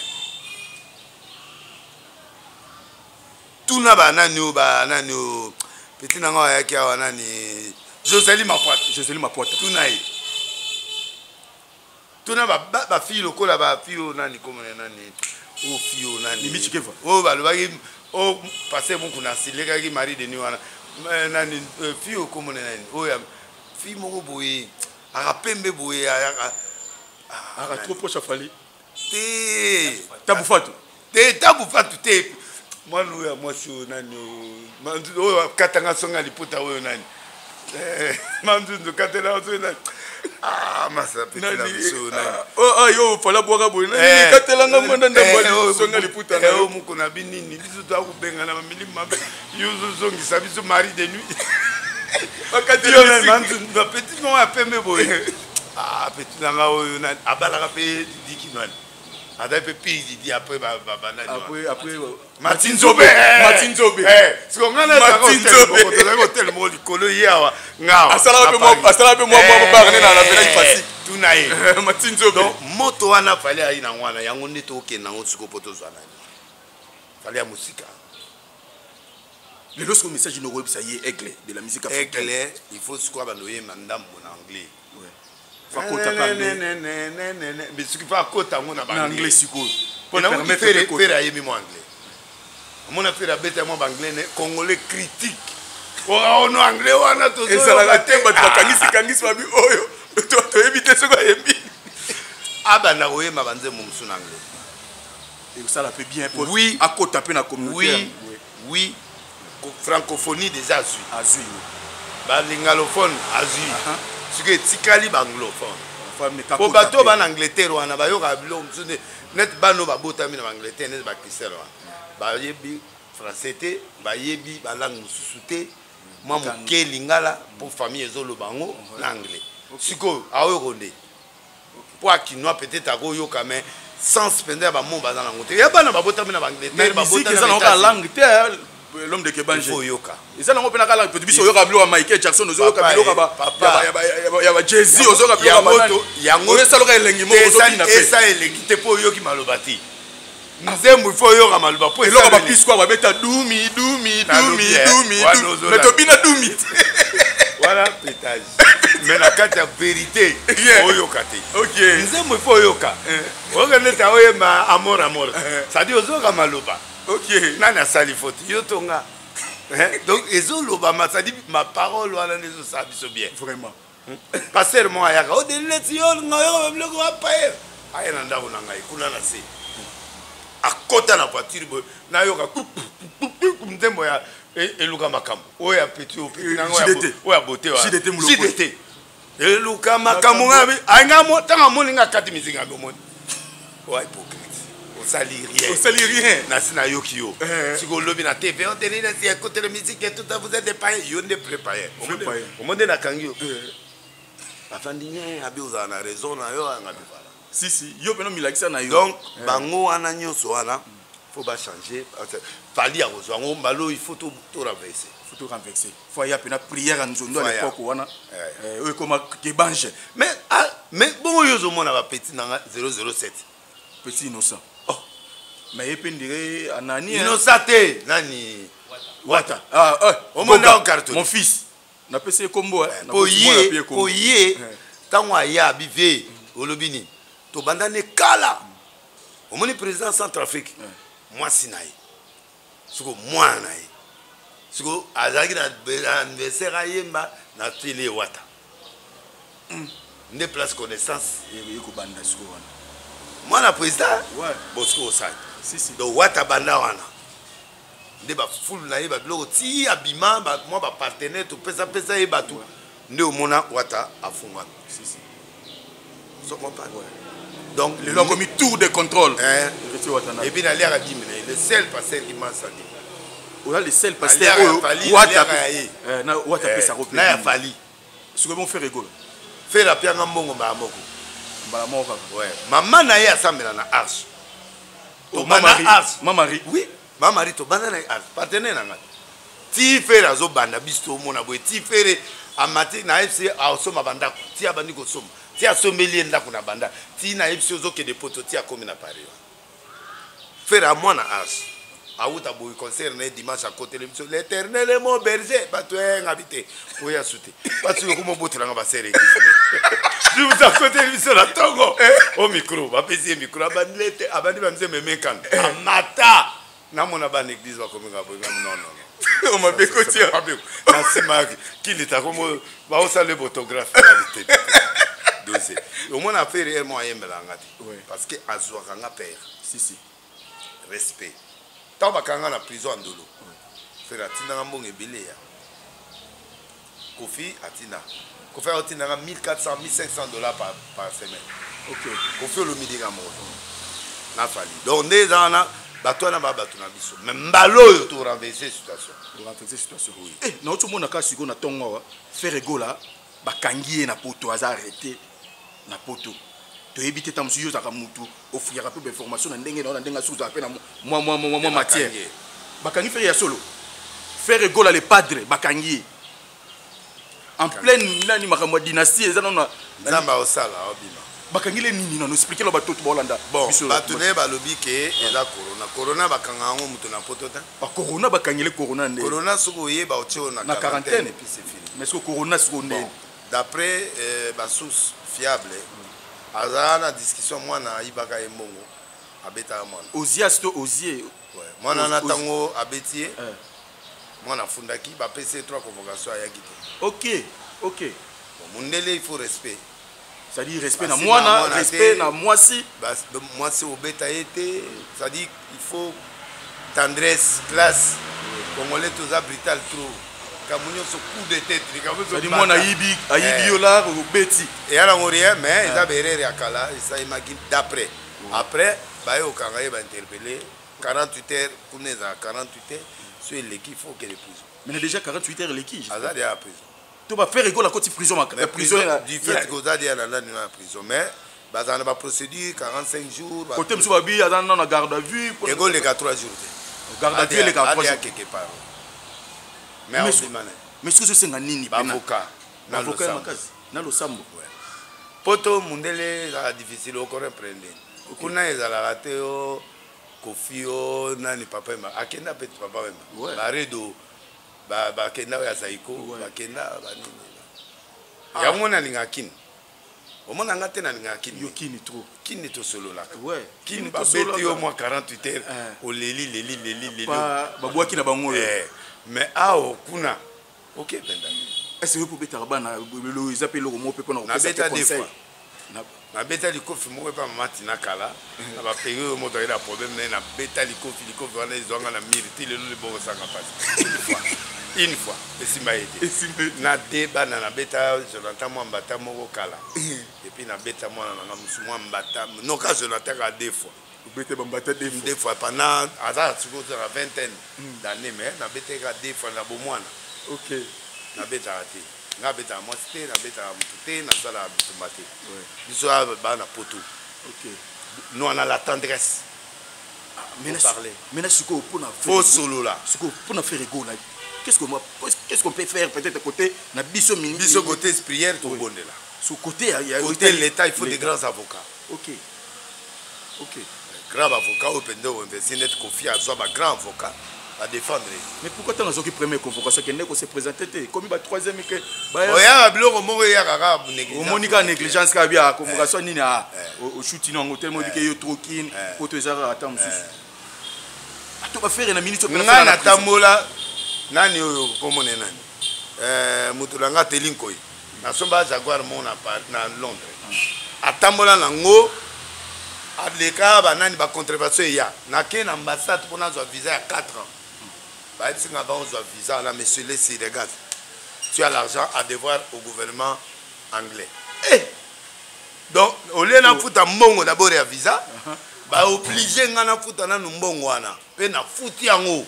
Tuna ba nani oyo ba nani oyo petit na nga ayaki awa nani Joseli Mapuata. Joseli Mapuata. Tuna ye. Tuna ba ba, ba fille lokola ba fille oyo nani komona nani oyo fille oyo nani. Mimi Chikeva. Oyo balobaki oyo passé mukuna asilekaki Marie Denis wana nani euh, fille oyo komona nani oyo fille moko boye akapembe boye ayaka aka trop proche afali te tabu fatu te tabu fatu te mwana oyo ya mwasi oyo nani oyo akatanga songa liputa oyo nani eh, manzunzu katela oyo nani ah, masa peti na biso oyo nani ah, oh, ah, yo fala bwaka boye nani eh, katelanga mwana ndambo eh, songa liputa na yo moko na binini biso toakobengana bamilimo mabe yo ozozongisa biso mari de nuit petit moko ya pembe boye ah petit na nga oyo nani abalaka mpe didi kinwani azali mpe pire didi après banani après Martin Nzobe Martin Nzobe eh siko nga na tozalaki hotel moko likolo ye awa nga awa asalaka mpe mwa mwa barne na na fasik tuna ye Martin Nzobe donc moto wana fale ayi nango wana yango nde tokokende nango siko mpo tozwa nani fale ya mosika lelo sikoyo message nini okoyebisa ye aigle de la musique africaine aigle il faut sikoyo abanda oyemba ndambo na anglais soki mpe akota yango na anglais sikoyo mpona fere ayembi mwa anglais amona fere abeta mwa baanglais ne congolais critique ono anglais wana ezalaka te bato bakangisi kangisi babi oyo toyebi te soki ayembi abanda koyemba banzembo mosusu na anglais ekosala mpe bien po oui. akota mpe na communauté oui, oui. francophonie déjà azwi azwi balingalophone azwi uh -huh. soki etikali baanglophone po bato oyo bana angleterre wana bayokaka biloko mosusu nde neti bana oyo babotami na baangleterre neti bacristel wana bayebi français te bayebi balangue mosusu te mwa moke lingala mpo famille ezoloba yango na anglais sikoyo aoyoko nde po akinois peut-être akoyoka mais sens mpenza ya bamo baza nango te ya bana babotami na baangleterre eza nango kaka langue te l'homme de kebange oyoka eza nango mpe na kala peut biso oyoka biloko ya michael jackson ozoyoka biloko ya ba jay z ozoyoka biloko yango esalaka elengi moko ozobina mpe esa elengi te mpo oyoki maloba te nzembo ifo oyoka maloba mpo eloko bapisqua babeta dumi dumi dumi dumi mais tobina dumi te wana pétage mais na kati ya vérité oyoka te nzembo ifo oyoka eh. oyoka neti aoyemba amor amor eh. cestadire ozoyoka maloba nani asali faute yo tonga eh, donc ezolobama cestadire maparole wana nde ezosala biso bien vraiment pasteur moko ayaka odeleti yo olinga oyoka babiloko bapaye aye na ndako na ngai kuna na se akota na voiture boye nayoka nzembo ya e, eluka makambo oyo ya petit oyo ya bote jdt eluka makambo ngai ainga ntango amoni ngai akati miziki ngai omoni oya hypocrite osali rien osali rien nasi nayoki yo eh. sikoyo olobi na tv oteli nasi ekotele musique tout vous êtes des païens yo nde vrai païen omoni nde nakangi yo eh. afandi nye abi ozala na raison na yo anga bi voilà si si yo pena milakisa na yo donc eh. bango wana nyonso wana faut ba changer fali akozwa yango mbala il faut to renverser faut to renverser faut aya pena prière ya nzondo ya l'époque wana oyo ekoma kebange mais ah, mais bongo yo ozomona bapetit na nga 007 petit innocent oh. mais ye mpe ndire anani innocent te nani wata ah, ah, omona carton mon fils napesi ye kombo eh, po ye po ye ntango aya abive olobi nini tobanda ne kala omoni président centre afrique mwasi na ye siko mwana na ye siko azalaki na anniversaire ayemba na tele wata nde place connaissance ekobanda siko wana mwana président bon siko osali donc wata banda wana nde bafulu na ye babiloko ti abima mwa bapartenaire topesapesa ye bato nde omona wata afungwami so comprendre. Donc lelo akomi tour de contrôle. Héritier Watanabe. Et puis naliaka dime na ye, le seul pasteur qui mange sa dime. Oza le seul pasteur oyo wata na wata apesaka na ya Fally. Sikoyo bon Ferre Gola. Ferre apianga mbongo mbala moko. Mbala moko kaka. Ouais. Mama na ye asambela na arche. Tobanda arche. Mama Marie. Oui. Mama Marie tobanda na arche. Partenaire na ngai. Ti Ferre azobanda biso tomona boye ti Ferre amati na FC asomba bandako ti abandi kosomba ti asombeli ye ndako na banda ti na FC ozokende poto ti akomi na Paris. Ferre amwana arche. Awuta boye concert na ye dimanche akoteli biso l'éternel est mon berger bato engabi te oya su te bato okoma obotelanga basere église akoteli biso na ntongo o micro bapesi ye micro abandi lete abandi bamise meme kanda amata namona bana église bakominga boye non non non mabeko tia mabeko na nsima kilita komo baosala photographe te dossier omona affaire ye mo ayembelanga te parce que azwaka nga père. Si si. Respect. Ntango bakanga na prison ya Ndolo, Ferre atindanga mbongo ebele ya Kofi atinda. Kofi atindanga 1400 1500 $ par semaine. Kofi Olomide ka moko na Fally. Donc nde eza wana bato wana ba bato na biso. Mais mbala oyo to renverser situation. To renverser situation. Oui. Eh, na otomona kaka sikoyo na ntongo awa Ferre Gola bakangi ye na poto, aza arrêté na poto. Toyebi te, ntango mosusu yo ozalaka mutu ofuyaka mpe bainformation na ndenge na yo, na ndenge asusu ozalaka mpe na mwa matière. Bakangi Ferre ya solo, Ferre Gola le padre, bakangi ye en pleine nani makambo ya dynastie eza nano. Nzambe aosala obima. Bakangi le nini? Nano explique na bato baolanda. Bon, bato ne balobi ke eza corona. Corona bakanga yango moto na poto te. Bacorona bakangele corona nde. Corona soki oyeba otie oyo na quarantaine et puis c'est fini. Mais soki corona sikoyo nde? D'après basource fiable, azala na discussion, mwana ayibaka ye mbongo, abetaka mwana. Ozias to Ozie. Mwana na ntango abeti ye, mwana afundaki, bapesi ye trois convocation, ayaki te. Ok. Bon, mondele il faut respect. C'est-à-dire respect na mwana, respect na mwasi. Mwasi obeta ye te, c'est-à-dire il faut tendresse, classe. Congolais toza brutal trop. Kambo nyonso coup de tête. C'est-à-dire mwana ayibi, ayibi yo la obeti. Eya nango rien, mais eza berere ya kala esalemaki d'après. Après baye okanga ye, bainterpellé 48 heures kuna, ezala 48 heures so eleki, il faut okende prison. Mais déjà 48 heures eleki. Aza deya ya prison. To baFerre Gola akoti prison. Prison du fait que oza deya na nani na prison, mais bazala na baprocédure 45 jours. Côté mosusu babi aza nano na garde à vue. Ekoleka 3 jours te. Garde à vue eleka 3 jours quelque part. Mais mais soki ozosenga nini? Baavocat. Baavocat ya makasi na losambo. Poto mundele ezalaka difficile okoremprendre kuna, ezalaka te o Kofi o nani papa Wemba akenda mpe papa Wemba baredo bakenda oyo ya Zaiko bakenda banini yango. Nalingaka Kini, omona nga te, nalingaka Kini. Yo Kini trop. Kini tosololaka. Kini babeti yo mwa 48 heures, oleli leli leli leli. Babwaki na bango oyo. Mais awa kuna oke mpenza. Est-ce que obetaka bana lelo eza mpe eloko moko mpe mpona kopesa conseil? Nabeta likofi moko epa mama Tina kala na baperi oyo moto ayei na problème na ye, nabeta likofi, likofi wana ezwanga na mire ti lelo, libokosanga mpasi. Une fois, une fois esimba ye te na de bana. Nabeta Jonathan mwa mbata moko kala, et puis nabeta mwana nanga mosu mwa mbata noka Jonathan kaka deux fois. Obete bambata deux fois. Deux fois pendant aza sikoyo na vingtaine d'année, mais nabetaki kaka deux fois na bomwana. Nabetaka te nga, abetaka mwasi te, nabetaka motu te, nasalaka bitumba te. Biso awa bana poto, nous on a la tendresse. Parler maintenant sikoyo mpona faut solola. Sikoyo mpona Ferre Gola, qu'est-ce qu'on peut faire peut-être côté na biso? Biso côté prière, tobondela. Sur côté ya côté l'état, il faut des grands avocats. Ok. Grand avocat oyo mpenza oinvestir neti Kofi azwa bagrand avocat badéfendre. Mais pourquoi ntango azwaki première convocation akende kose présenter te, ekomi ba troisième ke? Oyaka biloko moko eyaka kaka. Omoni kaka négligence kaka bia convocation nini oshuti nango telemo ebike yo trop Kini po to eza kaka ata mosusu ato baFerre na minute. Ngai natambola nani oyo komone nani moto na nga teli nkoi, nasomba Jaguar moko na Londres, atambola nango, aleka banani bacontrevention eya, nake na ambassade mpo nazwa visa ya 4 ans. Bayebisi nga avant ozwa visa wana, monsieur Lesi, regarde, tu as l'argent à devoir au gouvernement anglais. Eh! Donc au lieu nafuta mbongo d'abord ya visa, baoblige nga nafuta nanu mbongo wana, mpe nafuti yango,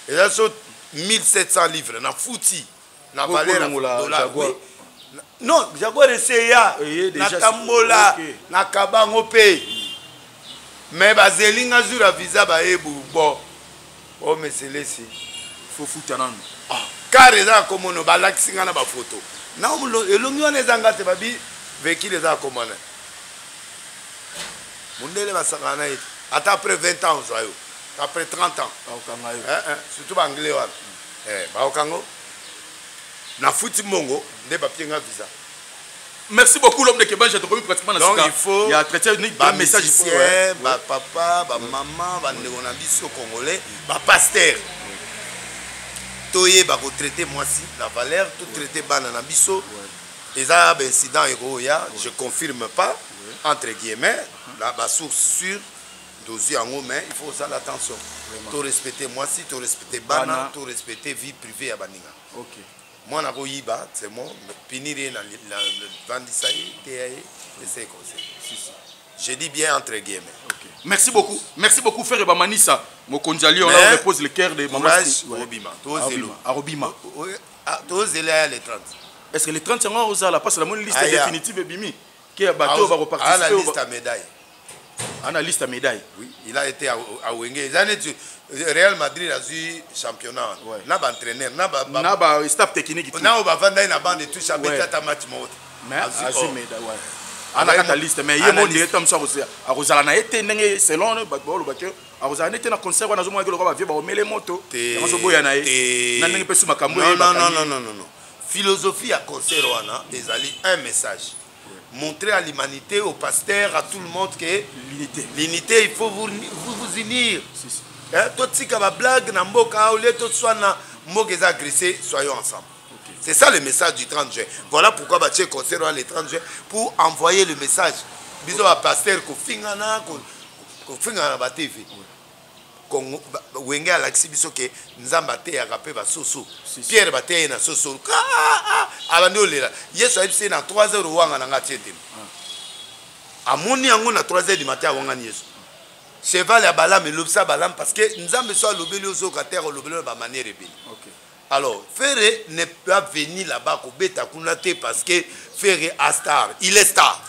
eza so 1700 livres nafuti na valeur ya dollar. Oui. Non, Jaguar eseya, natambola, nakaba yango mpe, mais bazeli nga jour ya visa, bayebu bon o meselesi. Faut futa nanu. Ah, car eza ya komono, balakisi nga na bafoto na elongi wana eza nga te. Babi véhicule eza ya komona mondele, basakana na ye te. Ata après 20 ans ozwa yo, après 30 ans. Bakokanga yo. Eh, eh, surtout baanglais wana, eh, bakokango. Nafuti mbongo nde bapie nga visa. Merci beaucoup, l'homme de Kebanja. Tokomi pratiquement na Donc il faut il y a traité un message. Bapapa, bamama, bandeko na biso congolais, bapasteur, toyeba kotraite mwasi na valeur, totraite bana na biso. Eza baincident ekoya, je confirme pas, entre guillemets, na basource sûre tozwi yango, mais il faut osala attention, torespecte mwasi, torespecte bana, torespecte vie privée ya baninga. Mwana koyiba, c'est bon, punir ye, vandisa ye, teya ye, ese conseil. Je dis bien entre guillemets. Okay. Merci beaucoup. Merci beaucoup, frère Bamanissa. Mokonzi Ali, on là repose le cœur de maman. Arobima. Tozelo. Arobima. Tozela ya le 30. Est-ce que le 30 yango ozala? Parce que la liste définitive ebimi. Ke bato ba participer. La liste à médaille. Ana liste à médaille. Oui, il a été à Wenge. Eza neti Real Madrid azwi championnat na baentraîneur na na ba staff technique. Na oyo bavandai na bande touche, abeti ata match moko te. Mais azwi médaille, ouais. Ana kata liste, mais ye mo directeur mosu akozala na ye te, ndenge selon bato baoloba ke akozala nde te na concert wana. Azomona ke lokola bavie baomele moto, yango azoboya na ye na ndenge mpe su makambo. Non, non, non, non, non. Philosophie ya concert wana ezali un message montrer à l'humanité, aux pasteurs, à tout le monde que l'unité, l'unité, il faut vous, vous, vous unir. Si, si. Hein, totika ba blague na mboka, au lieu toswana, mboka eza agressé, soyons ensemble. Okay. C'est ça le message du 30 juin. Voilà pourquoi batie concert wana le 30 juin, pour envoyer le message. Biso ba pasteur, kofingana, kofingana ba TV. Congo, Wenge alakisi biso ke Nzambe ateyaka mpe basoso. Pierre bateya ye na soso, abandi olela. Yesu ayebisi ye na 3 heures owanga na nga, atie teme. Amoni yango na 3 heures du matin, awangani Yesu. Cheval ya Balam elobisa Balam, parce que Nzambe so alobeli, ozoyoka terre, olobeli na bamanière ebele. Alors Ferre n'est pas venu là-bas kobeta kuna te, parce que Ferre a star, il est star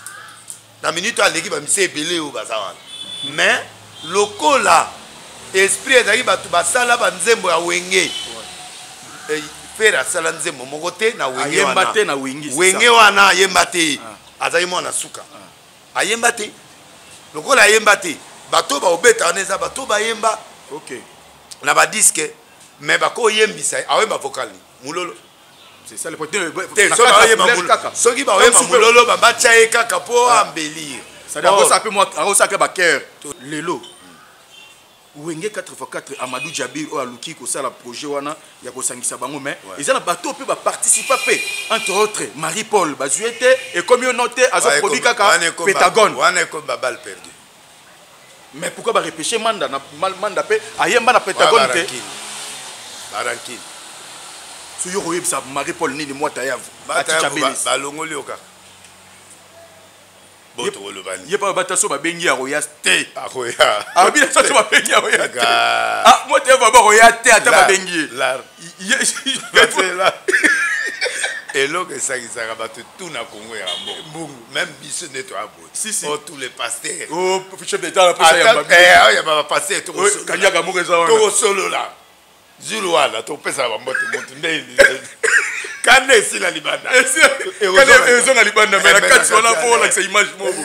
na minute, aleki bamise ebele oyo baza wana. Mais lokola esprit ezalaki bato basala banzembo ya Wenge, Ferre asala nzembo moko te na Wenge wana. Te na Wenge. Wenge wana ayemba te, azalaki mwana suka, ayemba te. Lokola ayemba te, bato baobeta wana eza bato bayemba na badisque, mais bakoyembisa, aoyemba vocal mulolo. C'est ça le problème. Soki baoyemba mololo, babatya ye kaka mpo embellir. C'est-à-dire akosaka bachœur. Lelo Wenge 4x4, Amadou Jabir oyo aluki kosala projet wana ya kosangisa bango, mais eza na bato mpe baparticipa mpe, entre autres Marie Paul, bazwi ye te. Ekomi yo no te, azoproduit kaka Pentagone. Wana ekomi baballe perdue. Mais pourquoi barepêche Manda na Manda mpe ayemba na Pentagone te? Barankine. So yo koyebisa Marie Paul nini? Mwata yavu. Balongoli yo kaka bo tokoloba nini? Ye mpe bata so babengi akoya te. Akoya. Abina so babengi akoya te. Ah, mwata yavu akoya te ata babengi ye. Eloko esangisaka bato tu na Kongo ya mbongo, même biso nde toya boye. Si, si. Oh, tous les pasteurs. Oh, chef d'état la posa ya yamba bapasteur. Kanyaka moko eza wana. Tokosolola zulu wana, topesaka bambote motu nde kanda esila libanda. Ezonga libanda, mais na kati wana po olakisa image moko,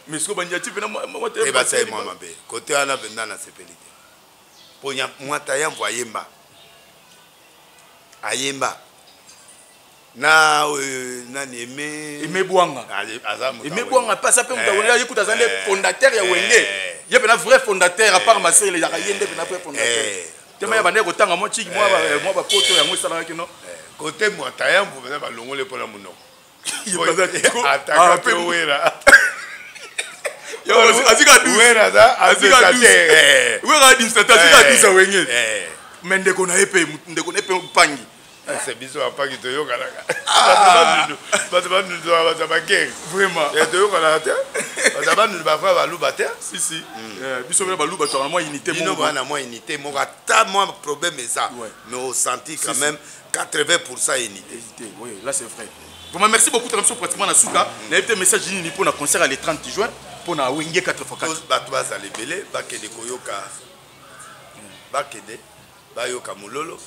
mais siko bandiati mpena. Basali mwa mabe kote wana mpenza, nasepeli te po Mwata Yamvo ayemba, ayemba na oyo nani, Aime. Aime Bwanga. Aime Bwanga mpe aza mpe moto ya Wenge. Ye kuta aza nde fondateur ya Wenge, ye mpena vrai fondateur, à part Masele, ezalaka ye nde mpena vrai fondateur. Tema ya bandeki kotanga mwa chiki, mwa bapoto yango esalamaki no. Kote Mwata Yambo mpenza balongoli mpona monoko, ataka mpe Wera. Azika Wera administrateur, azika 12 ya Wenge. Mais ndeko na ye mpe, ndeko na ye mpe mpangi. Ese biso bapaki toyokanaka. Ah. Bato bandundu bato ya bagere. Vraiment. Eh, toyokanaka te. Bato ya bandundu bafra baluba te. Si si. Eh, biso mpe baluba tozala mwa unité moko. Bino bana mwa unité moko ata mwa problème eza. Mais osenti quand même 80% unité. Unité, oui, là c'est vrai. Vraiment merci beaucoup tala biso pratiquement na suka. Nayebi te message nini mpo na concert ya le 30 juin mpo na Wenge 4x4. Bato bazala ebele bakende koyoka bakende bayoka mololo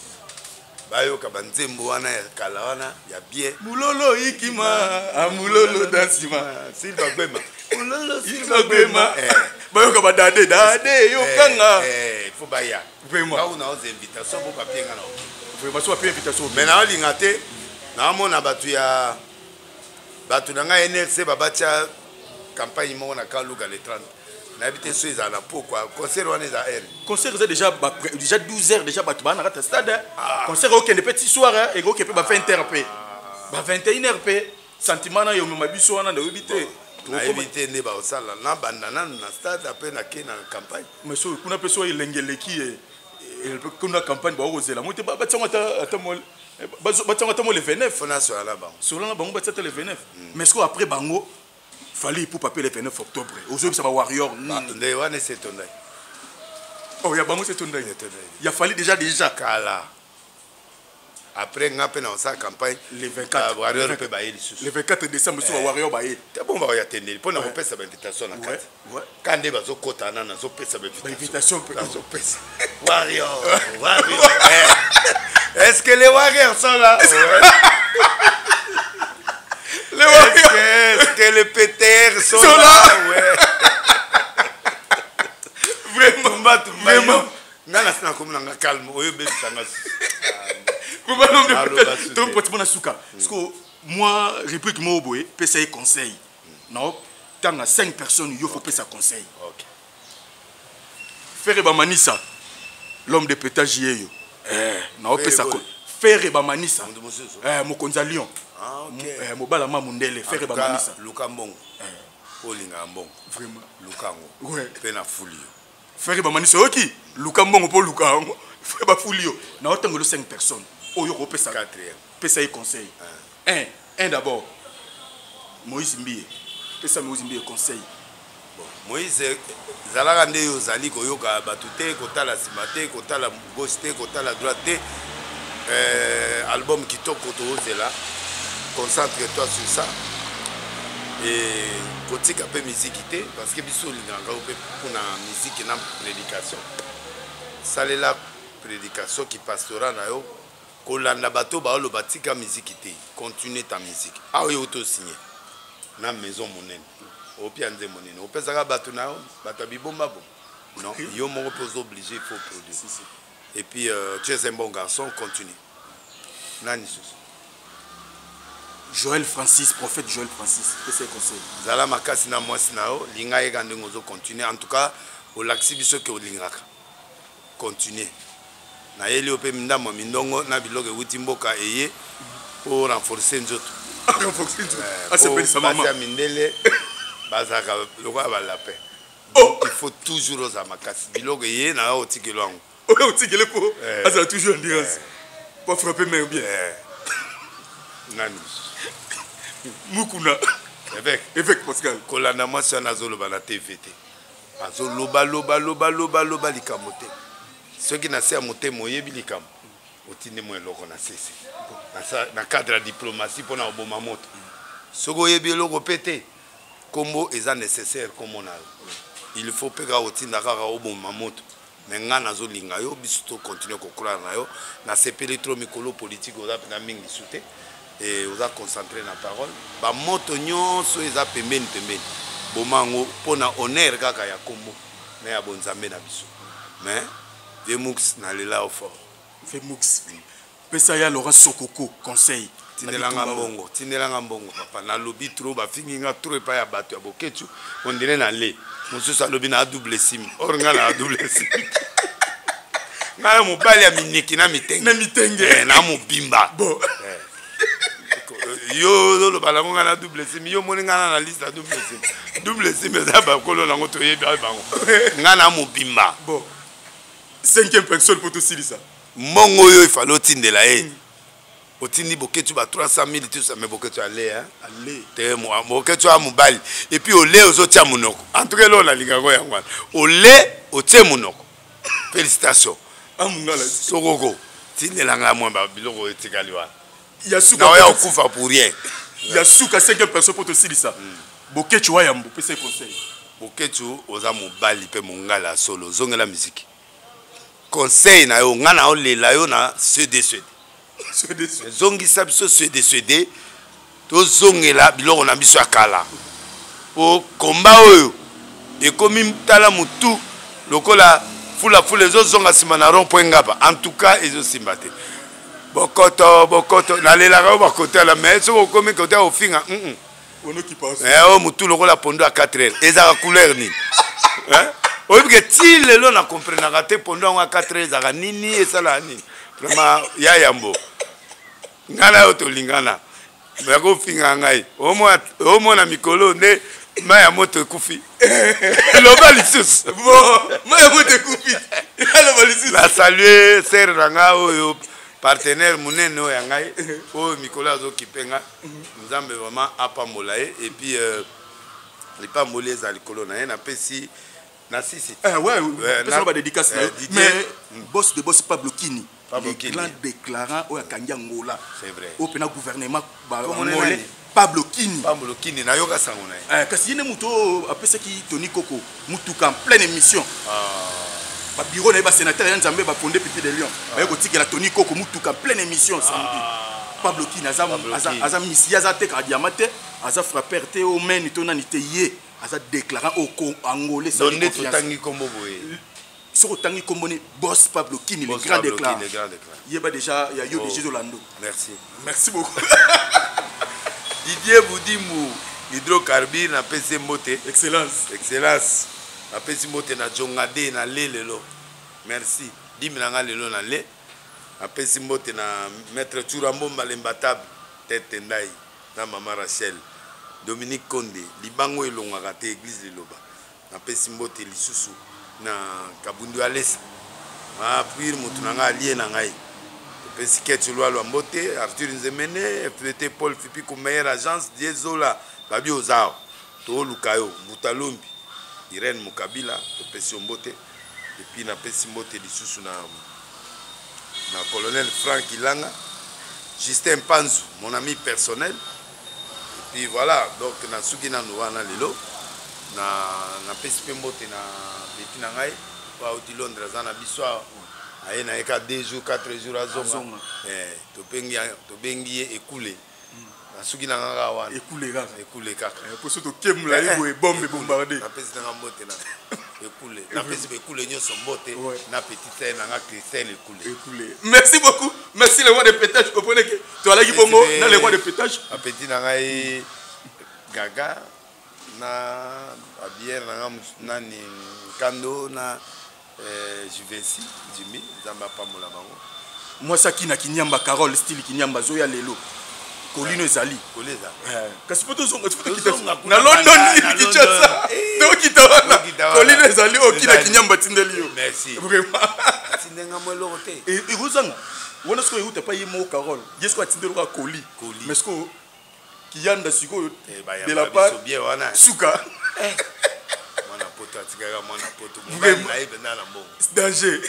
bayoka banzembo wana ya kala wana ya bien mulolo ikima ah, mulolo dansima silva gbema mulolo silva gbema eh. bayoka badade dade eh, yokanga eh, faut baya vraiment au na oza invitation bo papier nga na oki vraiment so papier invitation mais na olinga te naomona bato ya bato na ngai nlc babatya campagne moko na kaluka le 30 nayebi te so ezala na pokwa concert wana eza heure concert eza déjà ba, déjà 12 heures déjà bato baa na kati ya stade ah. concert okende mpe ti soir ekoke mpe ba 20 heures mpe ba 21 heures mpe sentiment na yo omema biso wana nayebi te nayebi te nde bakosala nabanda nanu na stade apres nake na campagne mais so kuna mpe so elenge eleki ye kuna campagne bakokozela mo te batiango ata batiango ata mo le 29 fo nasola na bango sola na bango batia ata le 29 mais sikoyo après bango Fally Ipupa pe le 29 octobre ozoyebisa ba warrior nini nde wana esi etondaki oh ya bango esi etondaki ya Fally déjà déjà kala après nga mpe nakosala campagne le 24 warrior mpe baye lisusu le 24 décembre lisusu ba warrior baye te bongo bakoya tendeli mpo na kopesa bainvitation na kati ka nde bazokota na nazopesa bainvitation mpe nazopesa warrior warrior eh. est-ce que les warriors sont là Les warriors est-ce que les PTR sont, sont là, là ouais vraiment tumba tumba vraiment nga nasi nakomi na nga calme oyo obebisa nga tompoti na suka parce que moi rubrique moko boye pesa ye conseil na tanga 5 personnes yo faut pesa conseil okay. Ferre Bamanisa l'homme de pétage yeyo eh, naopesa Ferre Bamanisa eh, mokonzi ya Lyon ah, okay. eh, mobala ma mundele Ferre Bamanisa luka mbongo eh. olingaka mbongo vraiment luka yango ouais. mpe na fuli yo Ferre Bamanisa oyoki luka mbongo mpo luka yango Ferre bafuli yo naotangelo 5 personnes oyo okopesa pesa ye conseil ah. un un d'abord Moïse Mbiye pesa Moïse Mbiye conseil Bon, Moïse zalaka nde yo ozali koyoka bato te kotala nsima te kotala gauche te kotala droite te euh, album kitoko tozela concentre toi sur ça et kotika mpe miziki te parce que biso olingaka yo mpe mpona miziki na prédication salela prédication kipastorat na yo Kolanda bato baoloba tika miziki te continue ta musique awa yo to signe na maison monene opia nzembo nini opesaka bato na yo bato ya bibomba bo non yo moko mpe oza obligé il faut produire si, si. et puis euh, tu es un bon garçon continue nani susu Joël Francis, prophète Joël Francis, pesa ye conseil. Zala makasi na mwasi na yo, linga ye kaka ndenge ozo continuer. En tout cas, olakisi biso ke olingaka. Continuer. Nayeli yo mpe ndambo ya mindongo na biloko ewuti mboka eye mpo renforcer nzoto. Renforcer nzoto. Eh, Asepelisa mama. Basi ya mindele bazalaka lokola ba lapin. Oh. Il faut toujours ozala makasi. Biloko eye na yo otikeli yango. Oyo otikeli mpo eh. azala toujours endurance. Eh. Po frapper main bien. Nani? Mukuna. Évêque. Évêque Pascal. Kolanda mwasi wana azoloba na TV te. Azoloba loba loba loba loba likambo te. Soki na se ya motema oyebi likambo, otindi mwa eloko na sese. Na cadre ya diplomatie mpo na koboma moto. Soki oyebi eloko mpe te, kombo eza nécessaire kombo na yo. Il faut mpe kaka otinda kaka oboma moto. Mais nga nazolinga yo, biso to continuer ko croire na yo. Nasepeli trop mikolo politique oza mpenza mingi su te. Et oza concentré na parole. Ba moto nyonso eza pembeni pembeni. Boma yango mpo na honneur kaka ya kombo na ya bonzambe na biso. Mais Vemux nalela yo fort. Vemux. Pesa ya Laurent Sokoko conseil. Tindelanga mbongo, tindelanga mbongo papa. Nalobi trop, bafingi nga trop epai ya bato ya Boketshu. On dirait na le. Mosusu alobi na double sim. Or nga na double sim. Nga na mobali ya miniki na mitenge. Na mitenge. Eh, na mobimba. Bon. Eh. Yo oloba nango nga na double sim, yo moni nga na liste ya double sim. Double sim eza bakolo nango toyebi bango. Nga na mobimba. Bon. Cinquième personne pour tosilisa. Mbongo oyo ifale otindela ye. Otindi Boketshu ba 300 000 tout ça, mais Boketshu ale hein. Ale. Te Boketshu a mobali. Et puis ole ozotia monoko. En tout cas eloko nalingaka yango wana. Ole otie monoko. Félicitations. Amungala. Sokoko. Tindela ngai mwa ba biloko etikali wana. Ya suka. Naoya okufa pour rien. Ya suka cinquième personne po tosilisa. Boketshu wa yambo pesa conseil. Boketshu oza mobali pe mongala ya solo, zongela musique. Conseil na yo nga na olela yo na cd cd. Zongisa biso cd cd, tozongela biloko na biso ya kala. Po komba oyo ekomi tala mutu lokola fula fula ezozonga nsima na rond point ngaba. En tout cas ezosimba te. Bokoto bokoto nalelaka yo bakotala, mais soki okomi kote ya kofinga, oyo mutu lokola pondo ya 4 heures ezalaka couleur nini? Oyebi ke ti lelo na comprenaka te pondo yango ya 4 heures ezalaka nini, esalaka nini? Vraiment ya yambo ngai na yo tolingana, bakofinga ngai omona mikolo nde mai ya moto ekufi. Loba lisusu. Bon, mai ya moto ekufi, aloba lisusu. Na salue sere na ngai oyo partenaire monene oyo ya ngai oyo mikolo azokipe ngai. Nzambe vraiment apambola ye, et puis lipamboli eza likolo na ye. Napesi na sisi. Ouais, pesa ba dédicace na yo. Mais boss de boss Pablo Kini, le grand déclarant oyo akangi Angola. C'est vrai. Oyo pena gouvernement ba Angolais. Pablo Kini. Pablo Kini nayoka sango na ye. Kasi ye nde moto oyo apesaki Tony Koko mutuka en pleine émission. Ba bureau na ye ba sénateur ya Nzambe ba fondé Pipi de Lyon. Baye kotikela Tony Koko mutuka en pleine émission samedi. Pablo Kini aza misi, aza te ka diamant te, aza frappeur te o meni to nani te ye, aza déclarant au Angolais. Donc nde totangi kombo boye. Soko tangi kombo ni boss Pablo Kini, le Boss grand Pablo déclarant. Kini, le grand déclarant. Yeba déjà ya yo Oh. de Jésus Lando. Merci. Merci beaucoup. Didier Boudimou, hydrocarbure na PC Mbote. Excellence. Excellence. Na PC Mbote na Jongade na le lelo. Merci. Dimi na nga lelo na le. Na PC Mbote na Maître Tshurambo Mbalemba table tête ndai na Mama Rachel. Dominique Konde, libango elongaka te église liloba. Na PC Mbote lisusu na Kabundu Alesa. Ma pire mutu na nga allié na ngai. Pesi Ketch Lwalwa Mbote, Arthur Nzemene, FPT Paul Fipi ku meilleure agence Diezola, Babi Ozao, to Lukayo, Mbutalombi, Irène Mukabila, to pesi Mbote, et puis na pesi Mbote lisusu na colonel Frank Ilanga, Justin Panzu, mon ami personnel. Et puis voilà, donc na suki na wana lelo na pesi pe Mbote na beti na ngai, pa oti Londres za na biso aye na eka 2 jours 4 jours azonga. Azonga. Tobengi ye ekule. Na suki na ngaka wana. Ekule kaka. Ekule kaka. Poso tokemla ye boye bombe bombarder. Na pesi nanga mbote na ekule. Na pesi be ekule nyonso mbote. Ouais. Na petite sœur nanga Christelle ekule. Ekule. Merci beaucoup. Merci le roi de pétage. Comprenez que tu as laki bongo na le roi de pétage. A petit nanga ye Gaga na abière nanga nani Kando na Juvenci, Jimmy, Nzambe apambola bango. Mwasi akina Kinyamba, Carole, style Kinyamba, Zoya lelo. Kolino ezali. Koli eza. Kasi po tozonga, po tokita Tozonga kuna na London, banda, ni na Kinshasa. London. Tokita wana. Tokita wana. Kolino ezali, oyo kina Ezali. Kinyamba tindeli yo. Merci. Vraiment. Atindenga mwa eloko te. Ekozanga. Wana sikoyo euta pa ye moko Carole. Ye sikoyo atindeli kaka koli. Koli. Mais sikoyo, Kiyanda sikoyo, Bayamba de la part, biso bien wana. Suka. Mwana poto atikaka mwana poto. Vraiment. Mobali na ye mpenza na mbongo. Danger.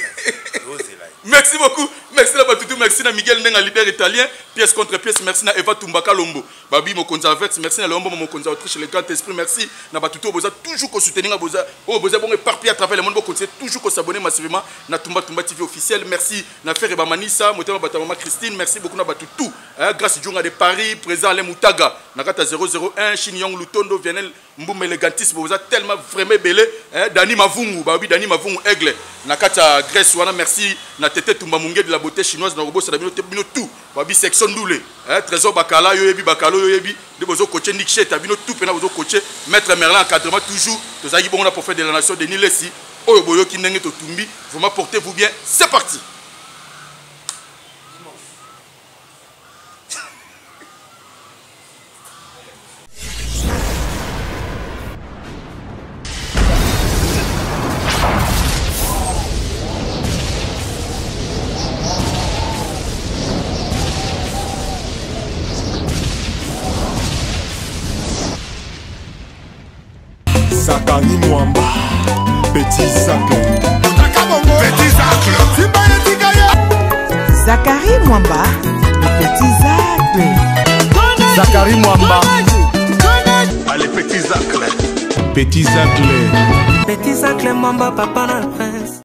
Ozela ye. Merci beaucoup. Merci na batutu, merci na Miguel Ndenga leader italien, pièce contre pièce, merci na Eva Tumba Kalombo. Babi mokonzi Avert, merci na Léon Mboma mokonzi Autriche, le grand esprit, merci na batutu boza toujours ko soutenir boza, oh boza bon éparpillé à travers le monde, continuer toujours ko s'abonner massivement na Tumba Tumba TV officiel. Merci na Ferre Bamanisa, motema bata mama Christine, merci beaucoup na batutu. Hein, grâce Djonga de Paris, présent Alain Moutaga, na kata 001, Chine Yong Lutondo, Vienel Mbumba élégantisme, boza tellement vraiment belé, hein, Dani Mavungu, babi Dani Mavungu Aigle, na kata Grèce wana, merci na Tete Tumba Munge de la beauté chinoise na robot sa bino bino tout, babi section ndule, hein, Trésor Bakala yoyebi Bakalo yoyebi, de bozo coacher Nick Cheta bino tout pena bozo coacher Maître Merlin encadrement toujours, tozaki bongo na prophète de la nation Denis Lessi, oyo boyoki ndenge totumbi, vraiment portez-vous bien, c'est parti. Zakari Mwamba, Petit Zacle. Petit Zacle. Zakari Mwamba, le petit Zacle. Zakari Mwamba. Allez, Petit Zacle. Petit Zacle. Petit Zacle Mwamba, papa na prince.